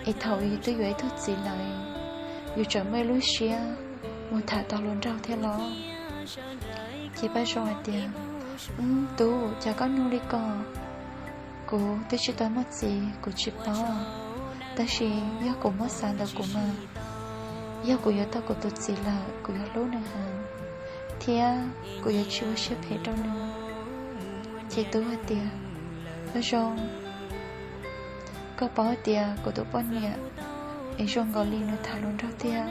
es thaum yus twb yuav ib tug txiv lawm, yus tseem muaj ib lub siab mus tham tau hluas nraug thiab los? Ces Paj Zoo hais tias, Tub, cas koj nug li ko? Kuv twb tsis tau muaj txiv, kuv tsis paub. Tab sis yog kuv muab xav ntawm kuv mas, yog kuv yuav tau kuv tus txiv lawm, kuv yuav hlub nws heev, thiab kuv yuav tsis ua siab phem rau nws. Ces Tub hais tias, Paj Zoo, koj paub tias kuv tus poj niam es zoo nkaus li nws tham hluas nraug tiag.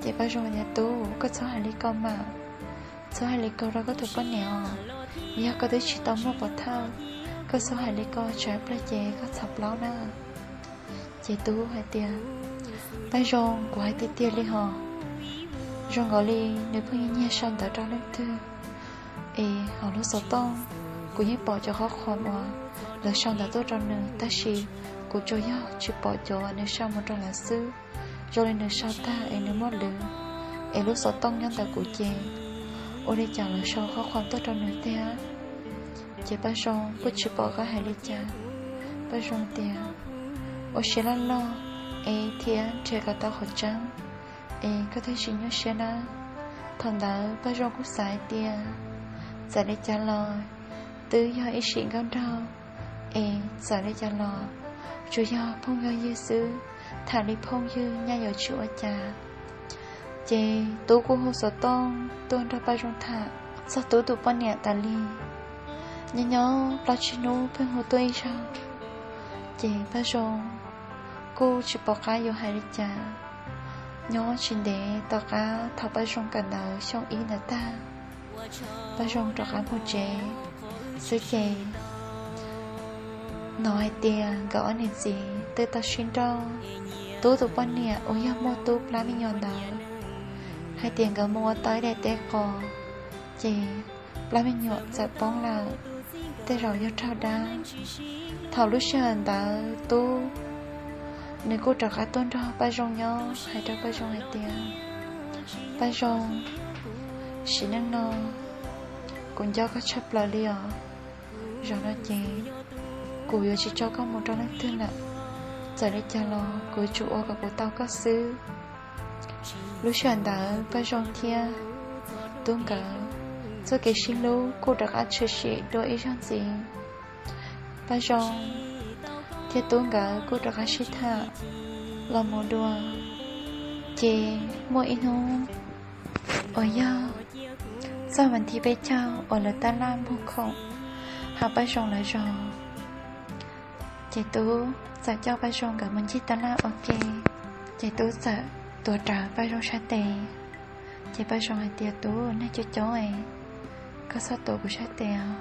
Ces Paj Zoo tias, Tub, koj txhob hais li ko mas, txhob hais li ko rau koj tus poj niam os. Yog koj twb tsis tau muaj pov thawj, koj txhob hais li ko tsam ib pliag ces koj txhav plaub na. Ces Tub hais tias, Paj Zoo, kuv hais tiag tiag li hos, zoo nkaus li nws pheej nyiag sau ntawv rau leej twg es hauv lub xov tooj, kuv yeej pom cov qhov qhuam uas lawv sau ntawv tuaj rau nws, tab sis kuv tsuas yog tsis pom cov nws sau mus rau lawv xwb. Zoo li nws sau tag es nws muab lwv, es lub xov tooj nyob ntawm kuv ces ua li cas lawv sau qhov qhuam tuaj rau nws tiag. Ces Paj Zoo kuj tsis pom qab hais li cas. Paj Zoo tias, Ua siab loj loj es thiab nrhiav kom tau qhov tseeb es koj thiaj tsis nyuaj siab na. Thaum ntawd Paj Zoo kuj xav hais tias, txawm li cas los twb yog ib sim nkauj nraug, es txawm li cas los tsuas yog phooj yog ywg xwb, tham li phooj ywg nyaj yuav tsis ua cas. Ces Tub kuj hu xov tooj tuaj nrog Paj Zoo tham txog Tub tus poj niam tas li. Nyob nyob plaub tsib hnub pheej hu tuaj ib zaug, ces Paj Zoo kuj tsis pom qab yuav hais li cas. Nyob tsis ntev tom qab thaum Paj Zoo kawm ntawv xyoo ib ntawd tag, Paj Zoo rov qab mus tsev xwb ces hnov hais tias nkawd ob niam txiv twb tau sib nrauj. Tub tus poj niam uas yog muaj Tub plab me nyuam ntawd hais tias nkawd mus ua tau ib daim teb qos, ces plab me nyuam txawm poob lawm, tej zaum yog raug dab. Thaum lub sij hawm ntawd Tub nws kuj rov qab tuaj nrog Paj Zoo nyob, hais rau Paj Zoo hais tias, Paj Zoo, sim neej no kuv nco koj tshaj plaws li os. Zaum no ces kuv yuav tsis tso koj mus rau leej twg lawm. Txawm li cas los kuv yuav tsum ua kom kuv tau koj xwb. Lub sij hawm ntawd Paj Zoo thiab Tub nkawd txoj kev sib hlub kuj rov qab tshwm sim dua ib zaug ntxiv. Paj Zoo thiab Tub nkawd kuj rov qab sib tham los mus dua. Ces muaj ib hnub uas yog txog vas thib peb caug uas lawv tab laj mus khoom hauv Paj Zoo lawv zos, ces Tub txawm coj Paj Zoo nkawd mus ncig tab laj ua ke. Ces Tub txawm tuav rawv Paj Zoo sab tes. Ces Paj Zoo hais tias, Tub, neeg coob coob es koj txhob tuav kuv sab tes os.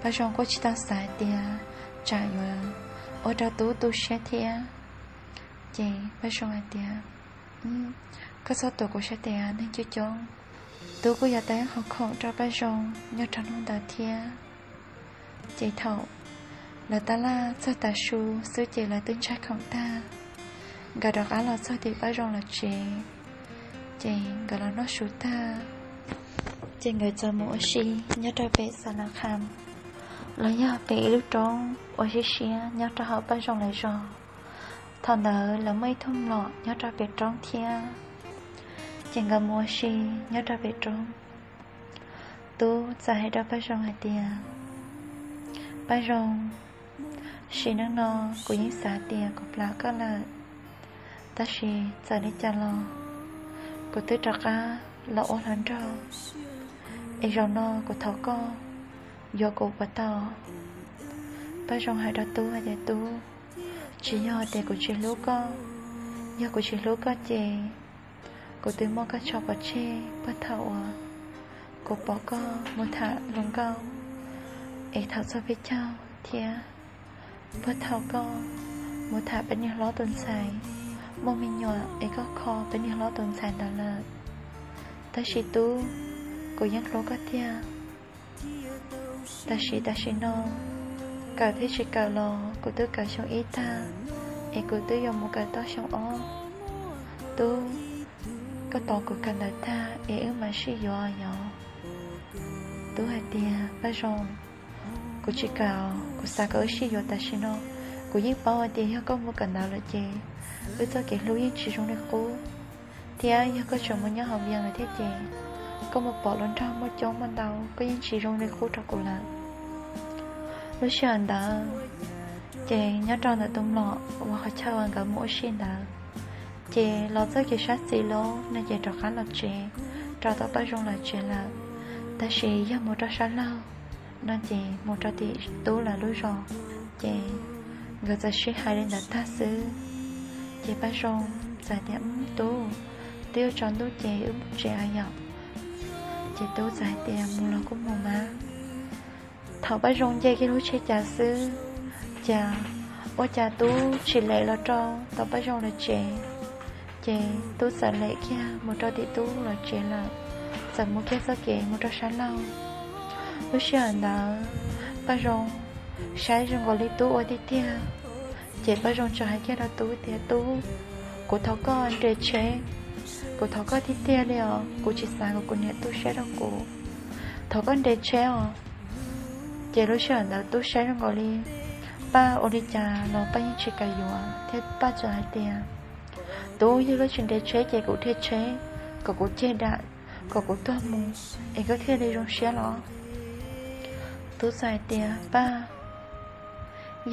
Paj Zoo kuj tsis tau xav hais tias tsam yuav ua rau Tub tu siab thiab. Ces Paj Zoo hais tias, Koj txhob tuav kuv sab tes, neeg coob coob. Tub kuj yuav tau ib qho khoom rau Paj Zoo nyob rau hnub ntawd thiab. Ces thaum lawv tab laj txog tav su xwb ces lawv twb ntshai khoom tag, nkawd rov qab los txog tim Paj Zoo lawv tsev. Ces nkawd los noj su tag, ces nkawd txawm mus ua si nyob rau pem xa la kham, los yog pem ib lub roob uas siab siab nyob rau hauv Paj Zoo lawv zos. Thaum ntawd lawv muaj ib tug mlom nyob rau pem roob thiab. Ces nkawd mus ua si nyob rau pem roob. Tub txawm hais rau Paj Zoo hais tias, Paj Zoo, sim neej no kuv yeej xav tias kuv plam koj lawm, tab sis txawm li cas los kuv twb rov qab los ua hluas nraug, es zaum no kuv thov koj yuav kuv puas tau? Paj Zoo hais rau Tub hais tias, Tub, tsis yog tias kuv tsis hlub koj, yog kuv tsis hlub koj ces kuv twb muab koj tso pov tseg puag thaum uas kuv pom koj mus tham hluas nkauj es thaum txog peb caug thiab, puag thaum koj mus tham peb niag hlob tus ntxhais, muaj me nyuam es koj kho peb niag hlob tus ntxhais ntawd lawm. Tab sis Tub, kuv yeej hlub koj tiag. Tab sis tam sim no kawm thiab tsis kawm los kuv twb kawm xyoo ib tag, es kuv twb yuav mus kawm tau xyoo ob. Tub, koj tos kuv kawm ntawv tag es wb mam sib yuav yom? Tub hais tias, Paj Zoo, kuv tsis kawm, kuv xav kom wb sib yuav tam sim no, Kuv yeej paub hais tias yog koj mus kawm ntawv lawm ces wb txoj kev hlub yeej tsis zoo li qub, thiab yog koj tseem mus nyob hauv Vias lawm thiab ces koj mus pom hluas nraug muaj coob muaj ntau, koj yeej tsis zoo li qub rau kuv lawm. Lub sij hawm ntawd ces nyob rau ntawm tus mlom uas qhov chaw uas nkawd mus ua si ntawd, ces los txoj kev sab xis lawm no ces rov qab los tsev, rau tom Paj Zoo lawv tsev lawm. Tab sis yog mus rau sab laug no ces mus rau tim Tub lawv lub zos, ces nkawd txawm sib hais li ntawd tag xwb. Ces Paj Zoo txawm tias, Tub, twb yuav tsaus ntuj ces wb mus tsev yom. Ces Tub txawm hais tias, Mus los kuj mus mas. Thaum Paj Zoo nce kiag lub tsheb cav xwb, cas ua cas Tub tsis lem los rau tom Paj Zoo lawv tsev. Ces Tub txawm lem kiag mus rau tim Tub lawv tsev lawm, txawm mus kiag txoj kev mus rau sab laug. Lub sij hawm ntawd Paj Zoo saib zoo nkaus li Tub ua tiag tiag. Ces Paj Zoo txawm hais kiag rau Tub tias, Tub, kuv thov koj nres tsheb, kuv thov koj tiag tiag li os, kuv tsis xav kom kuv niam tu siab rau kuv, thov koj nres tsheb os. Ces lub sij hawm ntawd Tub saib zoo nkaus li Paj ua li cas los Paj yeej tsis kam yuav thiab Paj txawm hais tias, Tub, yog koj tsis nres tsheb ces kuv dhia tsheb kom kuv ceg dam, kom kuv tuag mus es koj thiaj li zoo siab los. Tub txawm hais tias, Paj,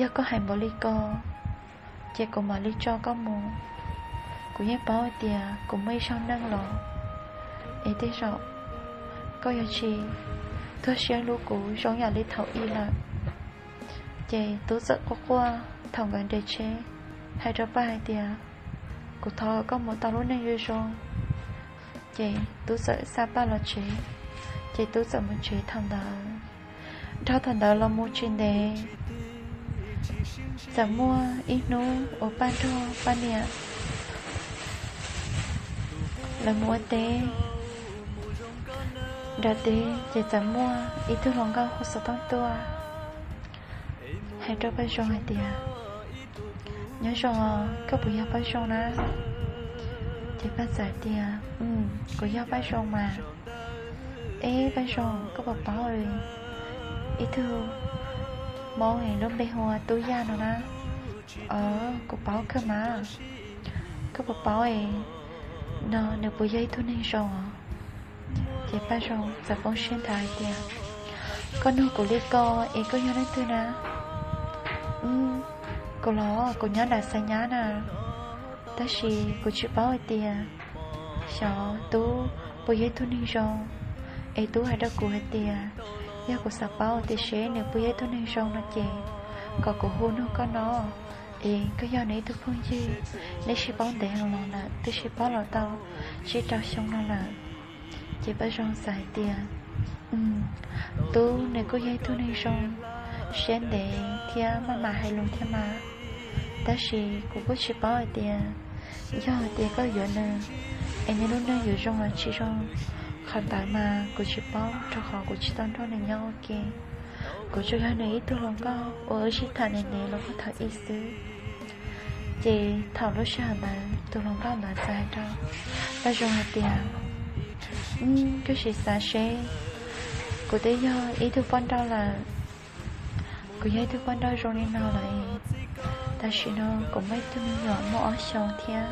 yog koj hais npaum li ko ces kuv mam li tso koj mus. Kuv yeej paub hais tias kuv muaj ib zaug neej los, es tej zaum koj yuav tsis tuag siab hlub kuv zoo yam li thaum ub lawm. Ces Tub txawm quaj quaj thaum nkawd nres tsheb, hais rau Paj hais tias, Kuv thov koj mus tau lub neej zoo zoo. Ces Tub txawm xa Paj los tsev, ces Tub txawm mus tsev thaum ntawd. Dhau thaum ntawd los mus tsis ntev, txawm muaj ib hnub uas Paj nrog Paj niam lawv mus ua teb nram teb, ces txawm muaj ib tug hluas nkauj hu xov tooj tuaj, hais rau Paj Zoo hais tias, Nyob zoo, koj puas yog Paj Zoo na? Ces Paj txawm tias, Kuv yog Paj Zoo mas. Eb, Paj Zoo, koj puas paub ib tug Hmoob es lub npe hu ua Tub Yaj no na? Aws, kuv paub kawg mas. Koj puas paub no nws puas yog ib tug neeg zoo os? Ces Paj Zoo txawm poob siab nthav hais tias, Koj nug kuv li ko es koj yog leej twg na? Kuv los kuv nyob nram Xav Nyab na, tab sis kuv tsis paub hais tias xyov Tub puas yog ib tug neeg zoo, es Tub hais rau kuv hais tias yog kuv xav paub tias seb nws puas yog ib tug neeg zoo no ces kom kuv hu nug koj no, es koj yog nws ib tug phooj ywg, neb sib paub ntev heev los lawm, twb sib paub los tau tsib rau xyoo no lawm. Ces Paj Zoo xav hais tias, Tub nws kuj yog ib tug neeg zoo, siab ntev thiab maj mam hais lus thiab mas, tab sis kuv kuj tsis paub hais tias yog hais tias koj yuav nws es nws lub neej yuav zoo los tsis zoo, qhov ntawd mas kuv tsis paub rau qhov kuv tsis tau nrog nws nyob ua ke. Kuv tsuas yog nws ib tug hluas nkauj uas wb sib tham ntev ntev los puag thaum ub xwb. Ces thaum lub sij hawm ntawd tus hluas nkauj ntawd txawm hais rau Paj Zoo hais tias, Koj sim xav seb, kuv twb yog ib tug poj nrauj lawm, kuv yog ib tug poj nrauj zoo li no lawm, tam sim no kuv muaj ib tug me nyuam muaj ob xyoos thiab,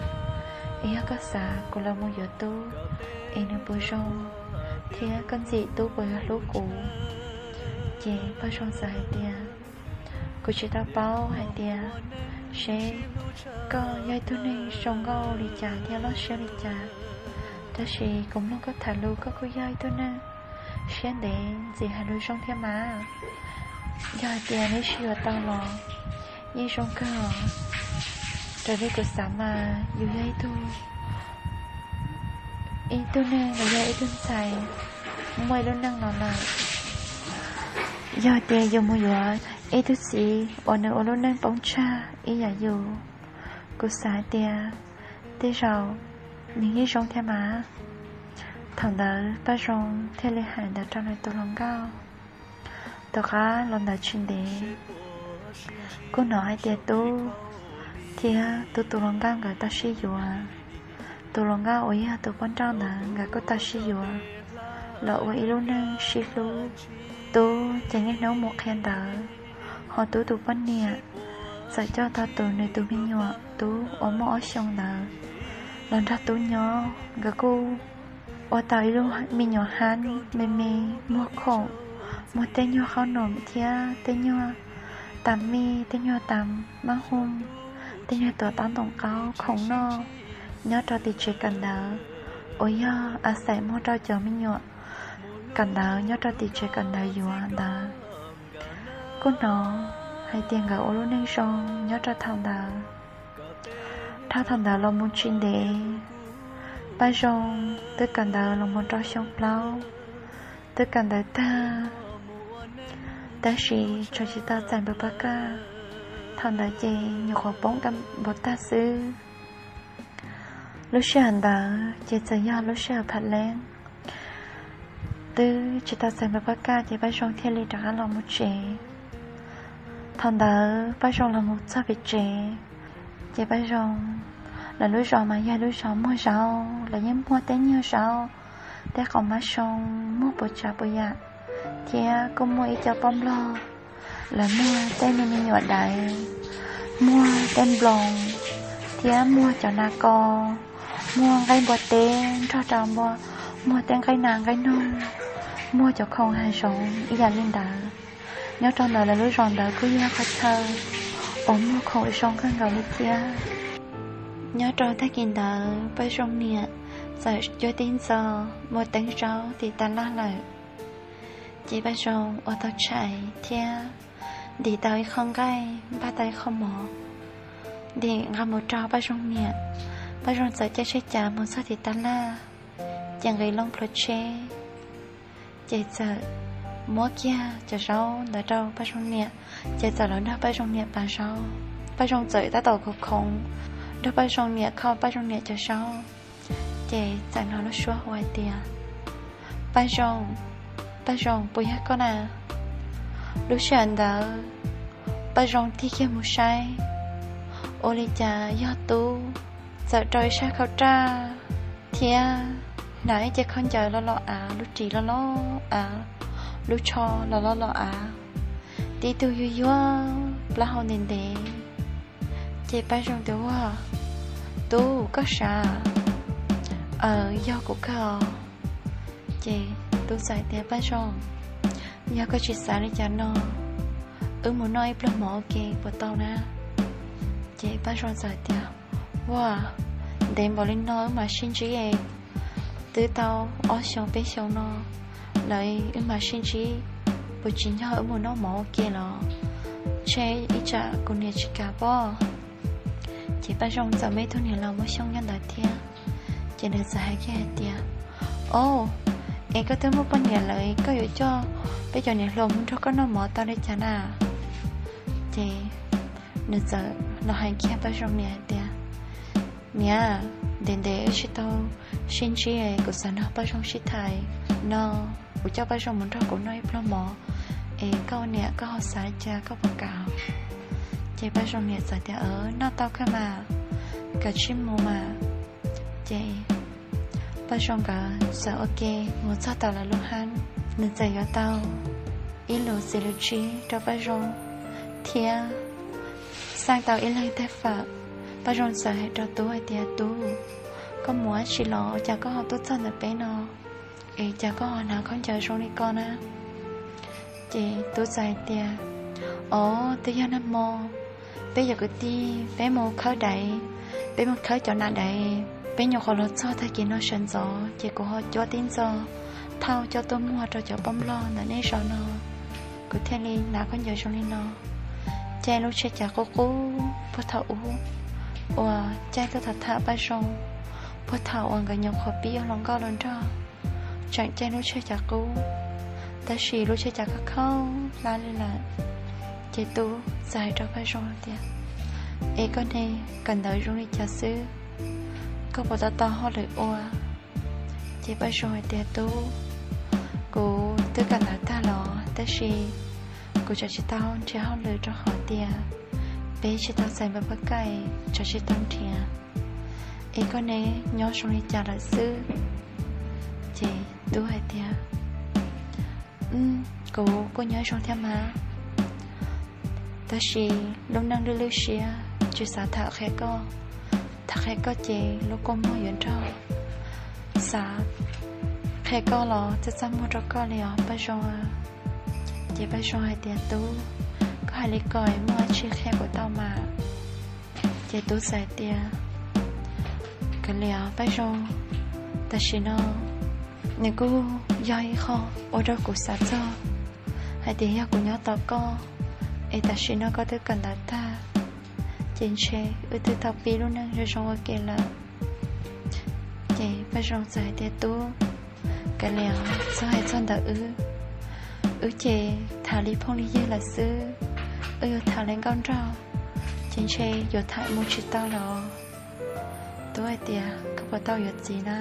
es yog koj xav kuv los mus yuav Tub es nws puas zoo, thiab koj ntxim Tub puas yuav hlub kuv? Ces Paj Zoo txawm hais tias, Kuv tsis tau paub hais tias seb koj yog ib tug neeg zoo nkauj li cas thiab loj siab li cas, tab sis kuv mloog koj tham lus koj kuj yog ib tug neeg siab ntev ntxim hais lus zoo thiab mas. Yog hais tias neb sib yuav tau los yeej zoo kawg os. Raws li kuv xav mas yus yog ib tug, ib tug neeg los yog ib tug ntxhais muaj ib lub neej los lawm. Yog tias yus mus yuav ib tug txiv uas nws ua lub neej poob tsag ib yam yus, kuv xav hais tias tej zaum nws yeej zoo thiab mas. Thaum ntawd Paj Zoo thiaj li hais ntawd rau nws tus hluas nkauj. Tom qab los ntawd tsis ntev, kuj hnov hais tias Tub thiab Tub tus hluas nkauj nkawd tau sib yuav. Tus hluas nkauj uas yog tus poj nrauj ntawd nkawd kuj tau sib yuav los ua ib lub neej sib hlub. Tub ces niaj hnub mus qhia ntawv, ho Tub tus poj niam txawm coj tau tus nws tus me nyuam tub uas muaj ob xyoos ntawd los nrog tub nyob. Nkawd kuj ua tau ib lub me nyuam hab me me, muag khoom, muag tej nyuag qhaub noom thiab tej nyuag tas mij, tej nyuag tas mab hooj, tej nyuag tuam taub ntoos qaub khoom noj nyob rau tim tsev kawm ntawv, uas yog a xais muag rau cov me nyuam kawm ntawv nyob rau tim tsev kawm ntawv yuav ntawd. Kuj hnov hais tias nkawd ua lub neej zoo nyob rau thaum ntawd. Dhau thaum ntawd los mus tsis ntev, Paj Zoo twb kawm ntawv los mus rau xyoo plaub, twb kawm ntawv tag, tab sis tseem tsis tau txais npawb pab kaj. Thaum ntawd ces nyuam qhuav poob ka npau tag xwb. Lub sij hawm ntawd ces txawm yog lub sij hawm phav leeb, twb tsis tau txais npawb pab kaj ces Paj Zoo thiaj li rov qab los mus tsev. Thaum ntawd Paj Zoo los mus txog pem tsev, ces Paj Zoo, lawv lub zos mas yog lub zos muag zaub, lawv yeej muag tej nyuag zaub, tej qos mab zoo, muag puas tsav puas yam, thiab kuj muaj ib co poj nplog, lawv muag tej me me nyuam daiv, muag tej nploos, thiab muag cov nas kos, muag nqaij npua teb nrog rau npua, muag tej nqaij nas nqaij noog, muag cov khoom hav zoov ib yam li ntawd. Nyob rau ntawm lawv lub zos ntawd kuj yog qhov chaw uas muag khoom zoo kawg nkaus li thiab. Nyob rau tag kis ntawd Paj Zoo niam txawm cuab tib ntxo mus teeb zaub tim tas laj lawm, ces Paj Zoo ua tau tshais thiab ntim tau ib qho nqaij, npaj tau ib qho mov, ntim nqa mus rau Paj Zoo niam. Paj Zoo txawm caij tsheb cas mus txog tim tas laj, ces nqis loo plhuav tsheb, ces txawm muab kiag cov zaub ntawd rau Paj Zoo niam, ces txawm los nrog Paj Zoo niam pav zaub. Paj Zoo txawm tab tom khoov khoov nrog Paj Zoo niam kho Paj Zoo niam cov zaub, ces txawm hnov lub suab hu hais tias, Paj Zoo, Paj Zoo, puas yog koj na? Lub sij hawm ntawd Paj Zoo tig kiag mus saib, ua li cas yog Tub txawm rau ib sab khau raj thiab hnav ib ce khaub ncaws los los av, lub ris los los av, lub tsho los los los av, tib tug yuag yuag, plaub hau ntev ntev. Ces Paj Zoo tias, Ua, Tub, koj sav? Aws, yog kuv kawg os. Ces Tub txawm tias, Paj Zoo, yog koj tsis xav li cas no, wb mus noj ib pluag mov ua ke puas tau na? Ces Paj Zoo txawm tias, Ua, ntev npaum li no wb mam sib ntsib, twb tau ob xyoos peb xyoos no lawm, wb mam sib ntsib, puas tsis yog wb mus noj mov ua ke los? Ntshe ib tsam kuv niam tsis kam pob. Ces Paj Zoo txawm muaj ib tug niam laus muaj xyoo nyob ntawd thiab, ces nws txawm hais kiag hais tias, Au, es koj twb muaj poj niam lawm, koj yuav coj peb cov niam hluas mus nrog koj noj mov tau li cas na? Ces nws txawm los hais kiag Paj Zoo niam hais tias, Niam, ntev ntev wb tsis tau sib ntsib, kuv xav nrog Paj Zoo sib tham no, kuv coj Paj Zoo mus nrog kuv noj ib pluag mov, es koj ua niam koj ho xav li cas, koj puas kam? Ces Paj Zoo niam txawm tias, Noj tau kawg mas, kav tsij mus mas. Ces Paj Zoo nkawd txawm ua ke mus txog tom lawv lub hab, nws txawm yuav tau ib lus txiv lus tsib rau Paj Zoo thiab xaj tau ib leeg tej fawm. Paj Zoo txawm hais rau Tub hais tias, Tub, koj mus dab tsi los ua cas koj ho tuaj txog ntawm peb no, es cas koj ho hnav khaub ncaws zoo li ko na? Ces Tub txawm hais tias, Au, twb yog nag hmo peb cov kwv tij peb mus khawb daiv, peb mus khawb cov nas daiv, peb nyuam qhuav los txog tag kis no sawv ntxov ces kuv ho cuab tib ntxo thauj coj tuaj muag rau cov poj nplog ntawm nej zos no, kuv thiaj li hnav khaub ncaws zoo li no. Caij lub tsheb cav qub qub puag thaum ub uas caij tuaj tham tham Paj Zoo, puag thaum uas nkawd nyuam qhuav pib ua hluas nkauj los nrog, tseem caij lub tsheb cav qub, tab sis lub tsheb cav khaub khaub hlab li lawm. Ces Tub txawm hais rau Paj Zoo tias, Es koj ne, kawm ntawv zoo li cas xwb, koj puas tau tau hauj lwm ua? Ces Paj Zoo hais tias, Tub, kuv twb kawm ntawv tag los tab sis kuv tseem tsis tau nrhiav hauj lwm rau qhov tias peb tsis tau txais npawb pab kaim, tseem tsis tau nrhiav. Es koj ne, nyob zoo li cas lawm xwb? Ces Tub hais tias, Kuv kuj nyob zoo thiab mas. Tab sis lub neej lwj lwj siab, tsis xav tham qhia koj. Tham qhia koj ces lub kua muag yuav nrog, xav qhia koj los txaj txaj muag rau koj li os Paj Zoo. Ces Paj Zoo hais tias, Tub, koj hais li ko es muaj dab tsi qhia kuv tau mas? Ces Tub txawm hais tias, Kav liam Paj Zoo, tam sim no nws kuj yog ib qho ua rau kuv xav txog hais tias yog kuv nyob tos koj es tam sim no koj twb kawm ntawv tag, ces ntshe wb twb tau pib lub neej zoo zoo ua ke lawm. Ces Paj Zoo txawm hais tias, Tub, kav liam, txhob hais txog ntawm wb. Wb ces tham li phooj li ywg lawm xwb, wb yuav tham li nkauj nraug ces ntshe yuav tham mus tsis tau los. Tub hais tias, Koj puas tau yuav txiv na?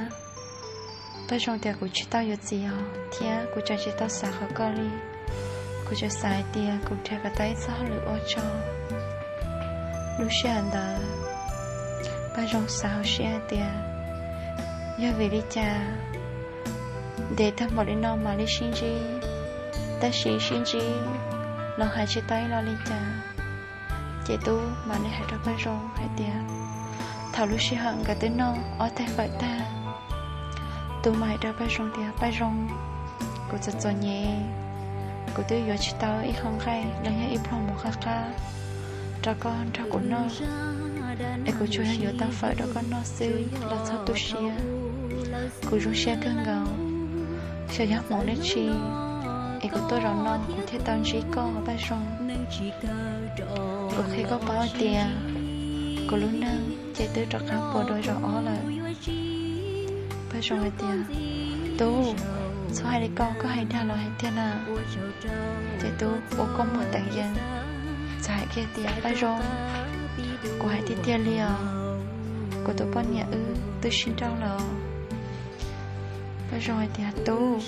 Paj Zoo tias, Kuv tsis tau yuav txiv os, thiab kuv tseem tsis tau xav qhov ko li. Kuv tseem xav hais tias kuv nrhiav kom tau ib txoj hauj lwm ua tso. Lub sij hawm ntawd Paj Zoo xav hauv siab hais tias, Yog vim li cas ntev tag npaum li no mam li sib ntsib, tab sis sib ntsib los hais tsis tau ib lo li cas. Ces Tub mam li hais rau Paj Zoo hais tias, thaum lub sij hawm nkawd twb noj ob tais fawm tag, Tub mam hais rau Paj Zoo tias, Paj Zoo, kuv txom txom nyem, kuv twb yuav tsis tau ib qho nqaij los yog ib pluag mus qab qab rau koj nrog kuv noj, es kuv tsuas yog yuav tau fawm rau koj noj xwb los txhob tu siab. Kuv zoo siab kawg nkaus, xyov yog hmoov dab tsi es kuv tuaj zaum no kuv thiaj tau ntsib koj Paj Zoo. Kuv qhia koj paub hais tias kuv lub neej ces twb rov qab puas dua zaum ob lawm. Paj Zoo hais tias, Tub, txhob hais li ko, koj hais dag los hais tiag na? Ces Tub ua kua muag teev yees, txawm hais kiag tias, Paj Zoo, kuv hais tiag tiag li os, kuv tus poj niam wb twb sib nrauj lawm. Paj Zoo hais tias, Tub,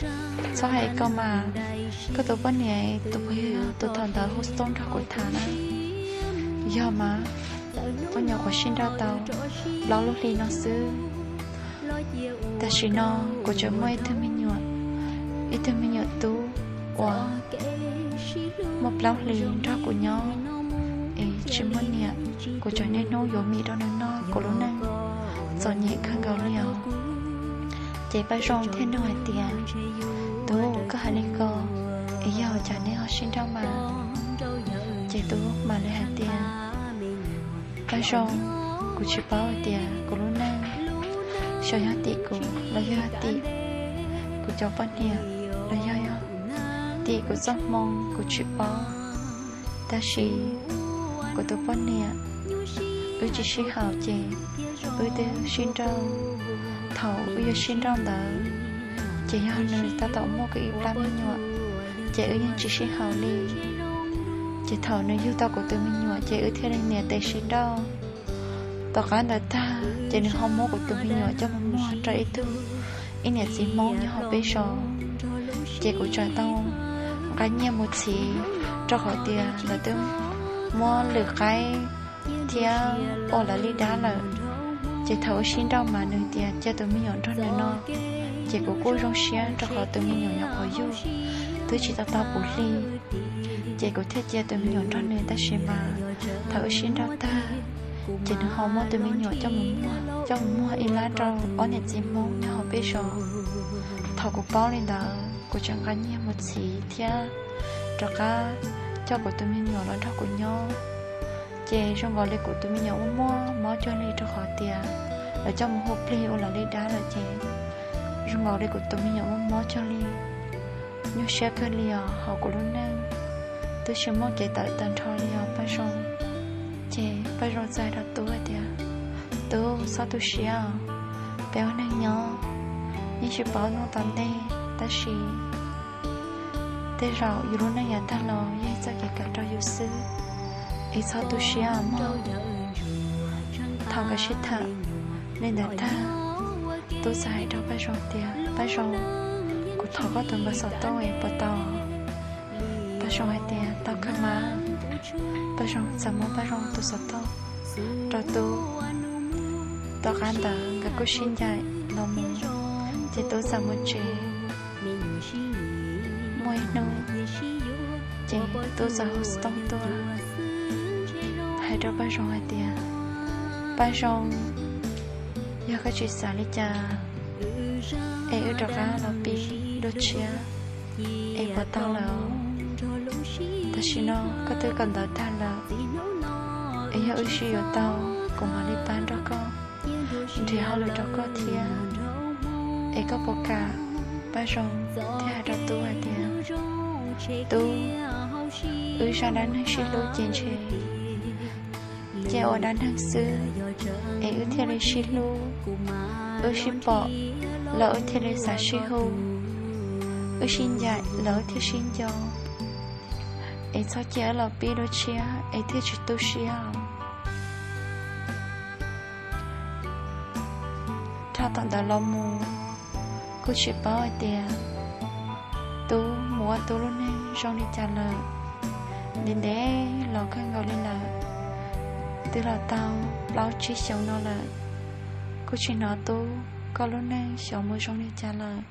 txhob hais li ko mas, koj tus poj niam tus puas yog tus thaum ntawd hu xov tooj nrog kuv tham na? Yog mas, poj niam kuv sib nrauj tau plaub lub hli no xwb. Tam sim no kuv tseem muaj ib tug me nyuam, ib tug me nyuam tub uas muaj plaub hlis nrog kuv nyob es tsis muaj niam. Kuv tseem niaj hnub yuav mis rau nws noj, kuv lub neej txom nyem kawg nkaus li os. Ces Paj Zoo thiaj nug hais tias, Tub, koj hais li ko es yog ua cas neb ho sib nrauj mas? Ces Tub mam li hais tias, Paj Zoo, kuv tsis paub hais tias kuv lub neej xyov yog tim kuv los yog tim kuv cov poj niam los yog tim kuv txoj hmoo, kuv tsis paub. Tab sis kuv tus poj niam, wb tsis sib haum ces wb twb sib nrauj. Thaum wb yuav sib nrauj ntawd ces yog nws tab tom muaj kiag ib plab me nyuam, ces wb yeej tsis sib haum li. Ces thaum nws yug tau kuv tus me nyuam ces wb thiaj li niam tais sib nrauj. Tom qab ntawd tag ces nws ho muab kuv tus me nyuam coj mus muag rau ib tug, ib niam txiv Hmoob nyob hauv peb zos. Ces kuv tseem tau nqa nyiaj mus txhiv, rau qhov tias lawv twb muab lwm qaib thiab ua lawv li dab lawm. Ces thaum wb sib nrauj mas nws tias cia tus me nyuam nrog nws no, ces kuv kuj zoo siab rau qhov tus me nyuam nyuam qhuav yug, twb tsis tau tau puv hli. Ces kuv thiaj cia tus me nyuam nrog nws, tab sis mas thaum wb sib nrauj tag ces nws ho muab tus me nyuam coj mus muag, coj mus muag ib lab rau ob niam txiv Hmoob nyob hauv peb zos. Thaum kuv paub li ntawd kuv tseem nqa nyiaj mus txhiv thiab rov qab coj kuv tus me nyuam los nrog kuv nyob. Ces zoo nkaus li kuv tus me nyuam muaj muaj mob cuag li, rau qhov tias lawv coj mus hu plig ua lawv li dab lawm ces zoo nkaus li kuv tus me nyuam muaj mob cuag li. Nyuaj siab kawg li os, hauv kuv lub neej twb tsis muaj kev tawm tag nrho li os Paj Zoo. Ces Paj Zoo txawm hais rau Tub hais tias, Tub, txhob tu siab os. Peb ua neeg nyob yeej tsis paub hnub tom ntej, tab sis tej zaum yus lub neej yav tag los yog ib txoj kev kawm rau yus xwb, es txhob tu siab os mog. Thaum nkawd sib tham li ntawd tag, Tub txawm hais rau Paj Zoo tias, Paj Zoo, kuv thov koj tus npawb xov tooj es puas tau? Paj Zoo hais tias, Tau kawg mas. Paj Zoo txawm muab Paj Zoo tus xov tooj rau Tub. Tom qab ntawd nkawd kuj sib ncaim los mus, ces Tub txawm mus tsev. Muaj ib hnub ces Tub txawm hu xov tooj tuaj, Hais rau Paj Zoo hais tias, Paj Zoo, yog koj tsis xav li cas es wb rov qab los pib dua tshiab es puas tau lawm? Tam sim no koj twb kawm ntawv tag lawm, es yog wb sib yuav tau, kuv mam li pab nrog koj nrhiav hauj lwm rau koj thiab. Es koj puas kam? Paj Zoo thiaj hais rau Tub hais tias, Tub, wb zaj dab neeg sib hlub ces ntshe ces ua dab neeg xwb es wb thiaj li sib hlub. Wb sib pom los wb thiaj li xav sib hu, wb sib ncaim los wb thiaj sib nco. Es txhob cia wb los pib dua tshiab es thiaj tsis tu siab. Dhau tom ntawd los mus, kuj tsis paub hais tias Tub mus ua Tub lub neej zoo li cas lawm. Ntev ntev los kawg nkaus li lawm, twb los tau plaub tsib xyoos no lawm, kuj tsis hnov Tub koj lub neej xyov mus zoo li cas lawm.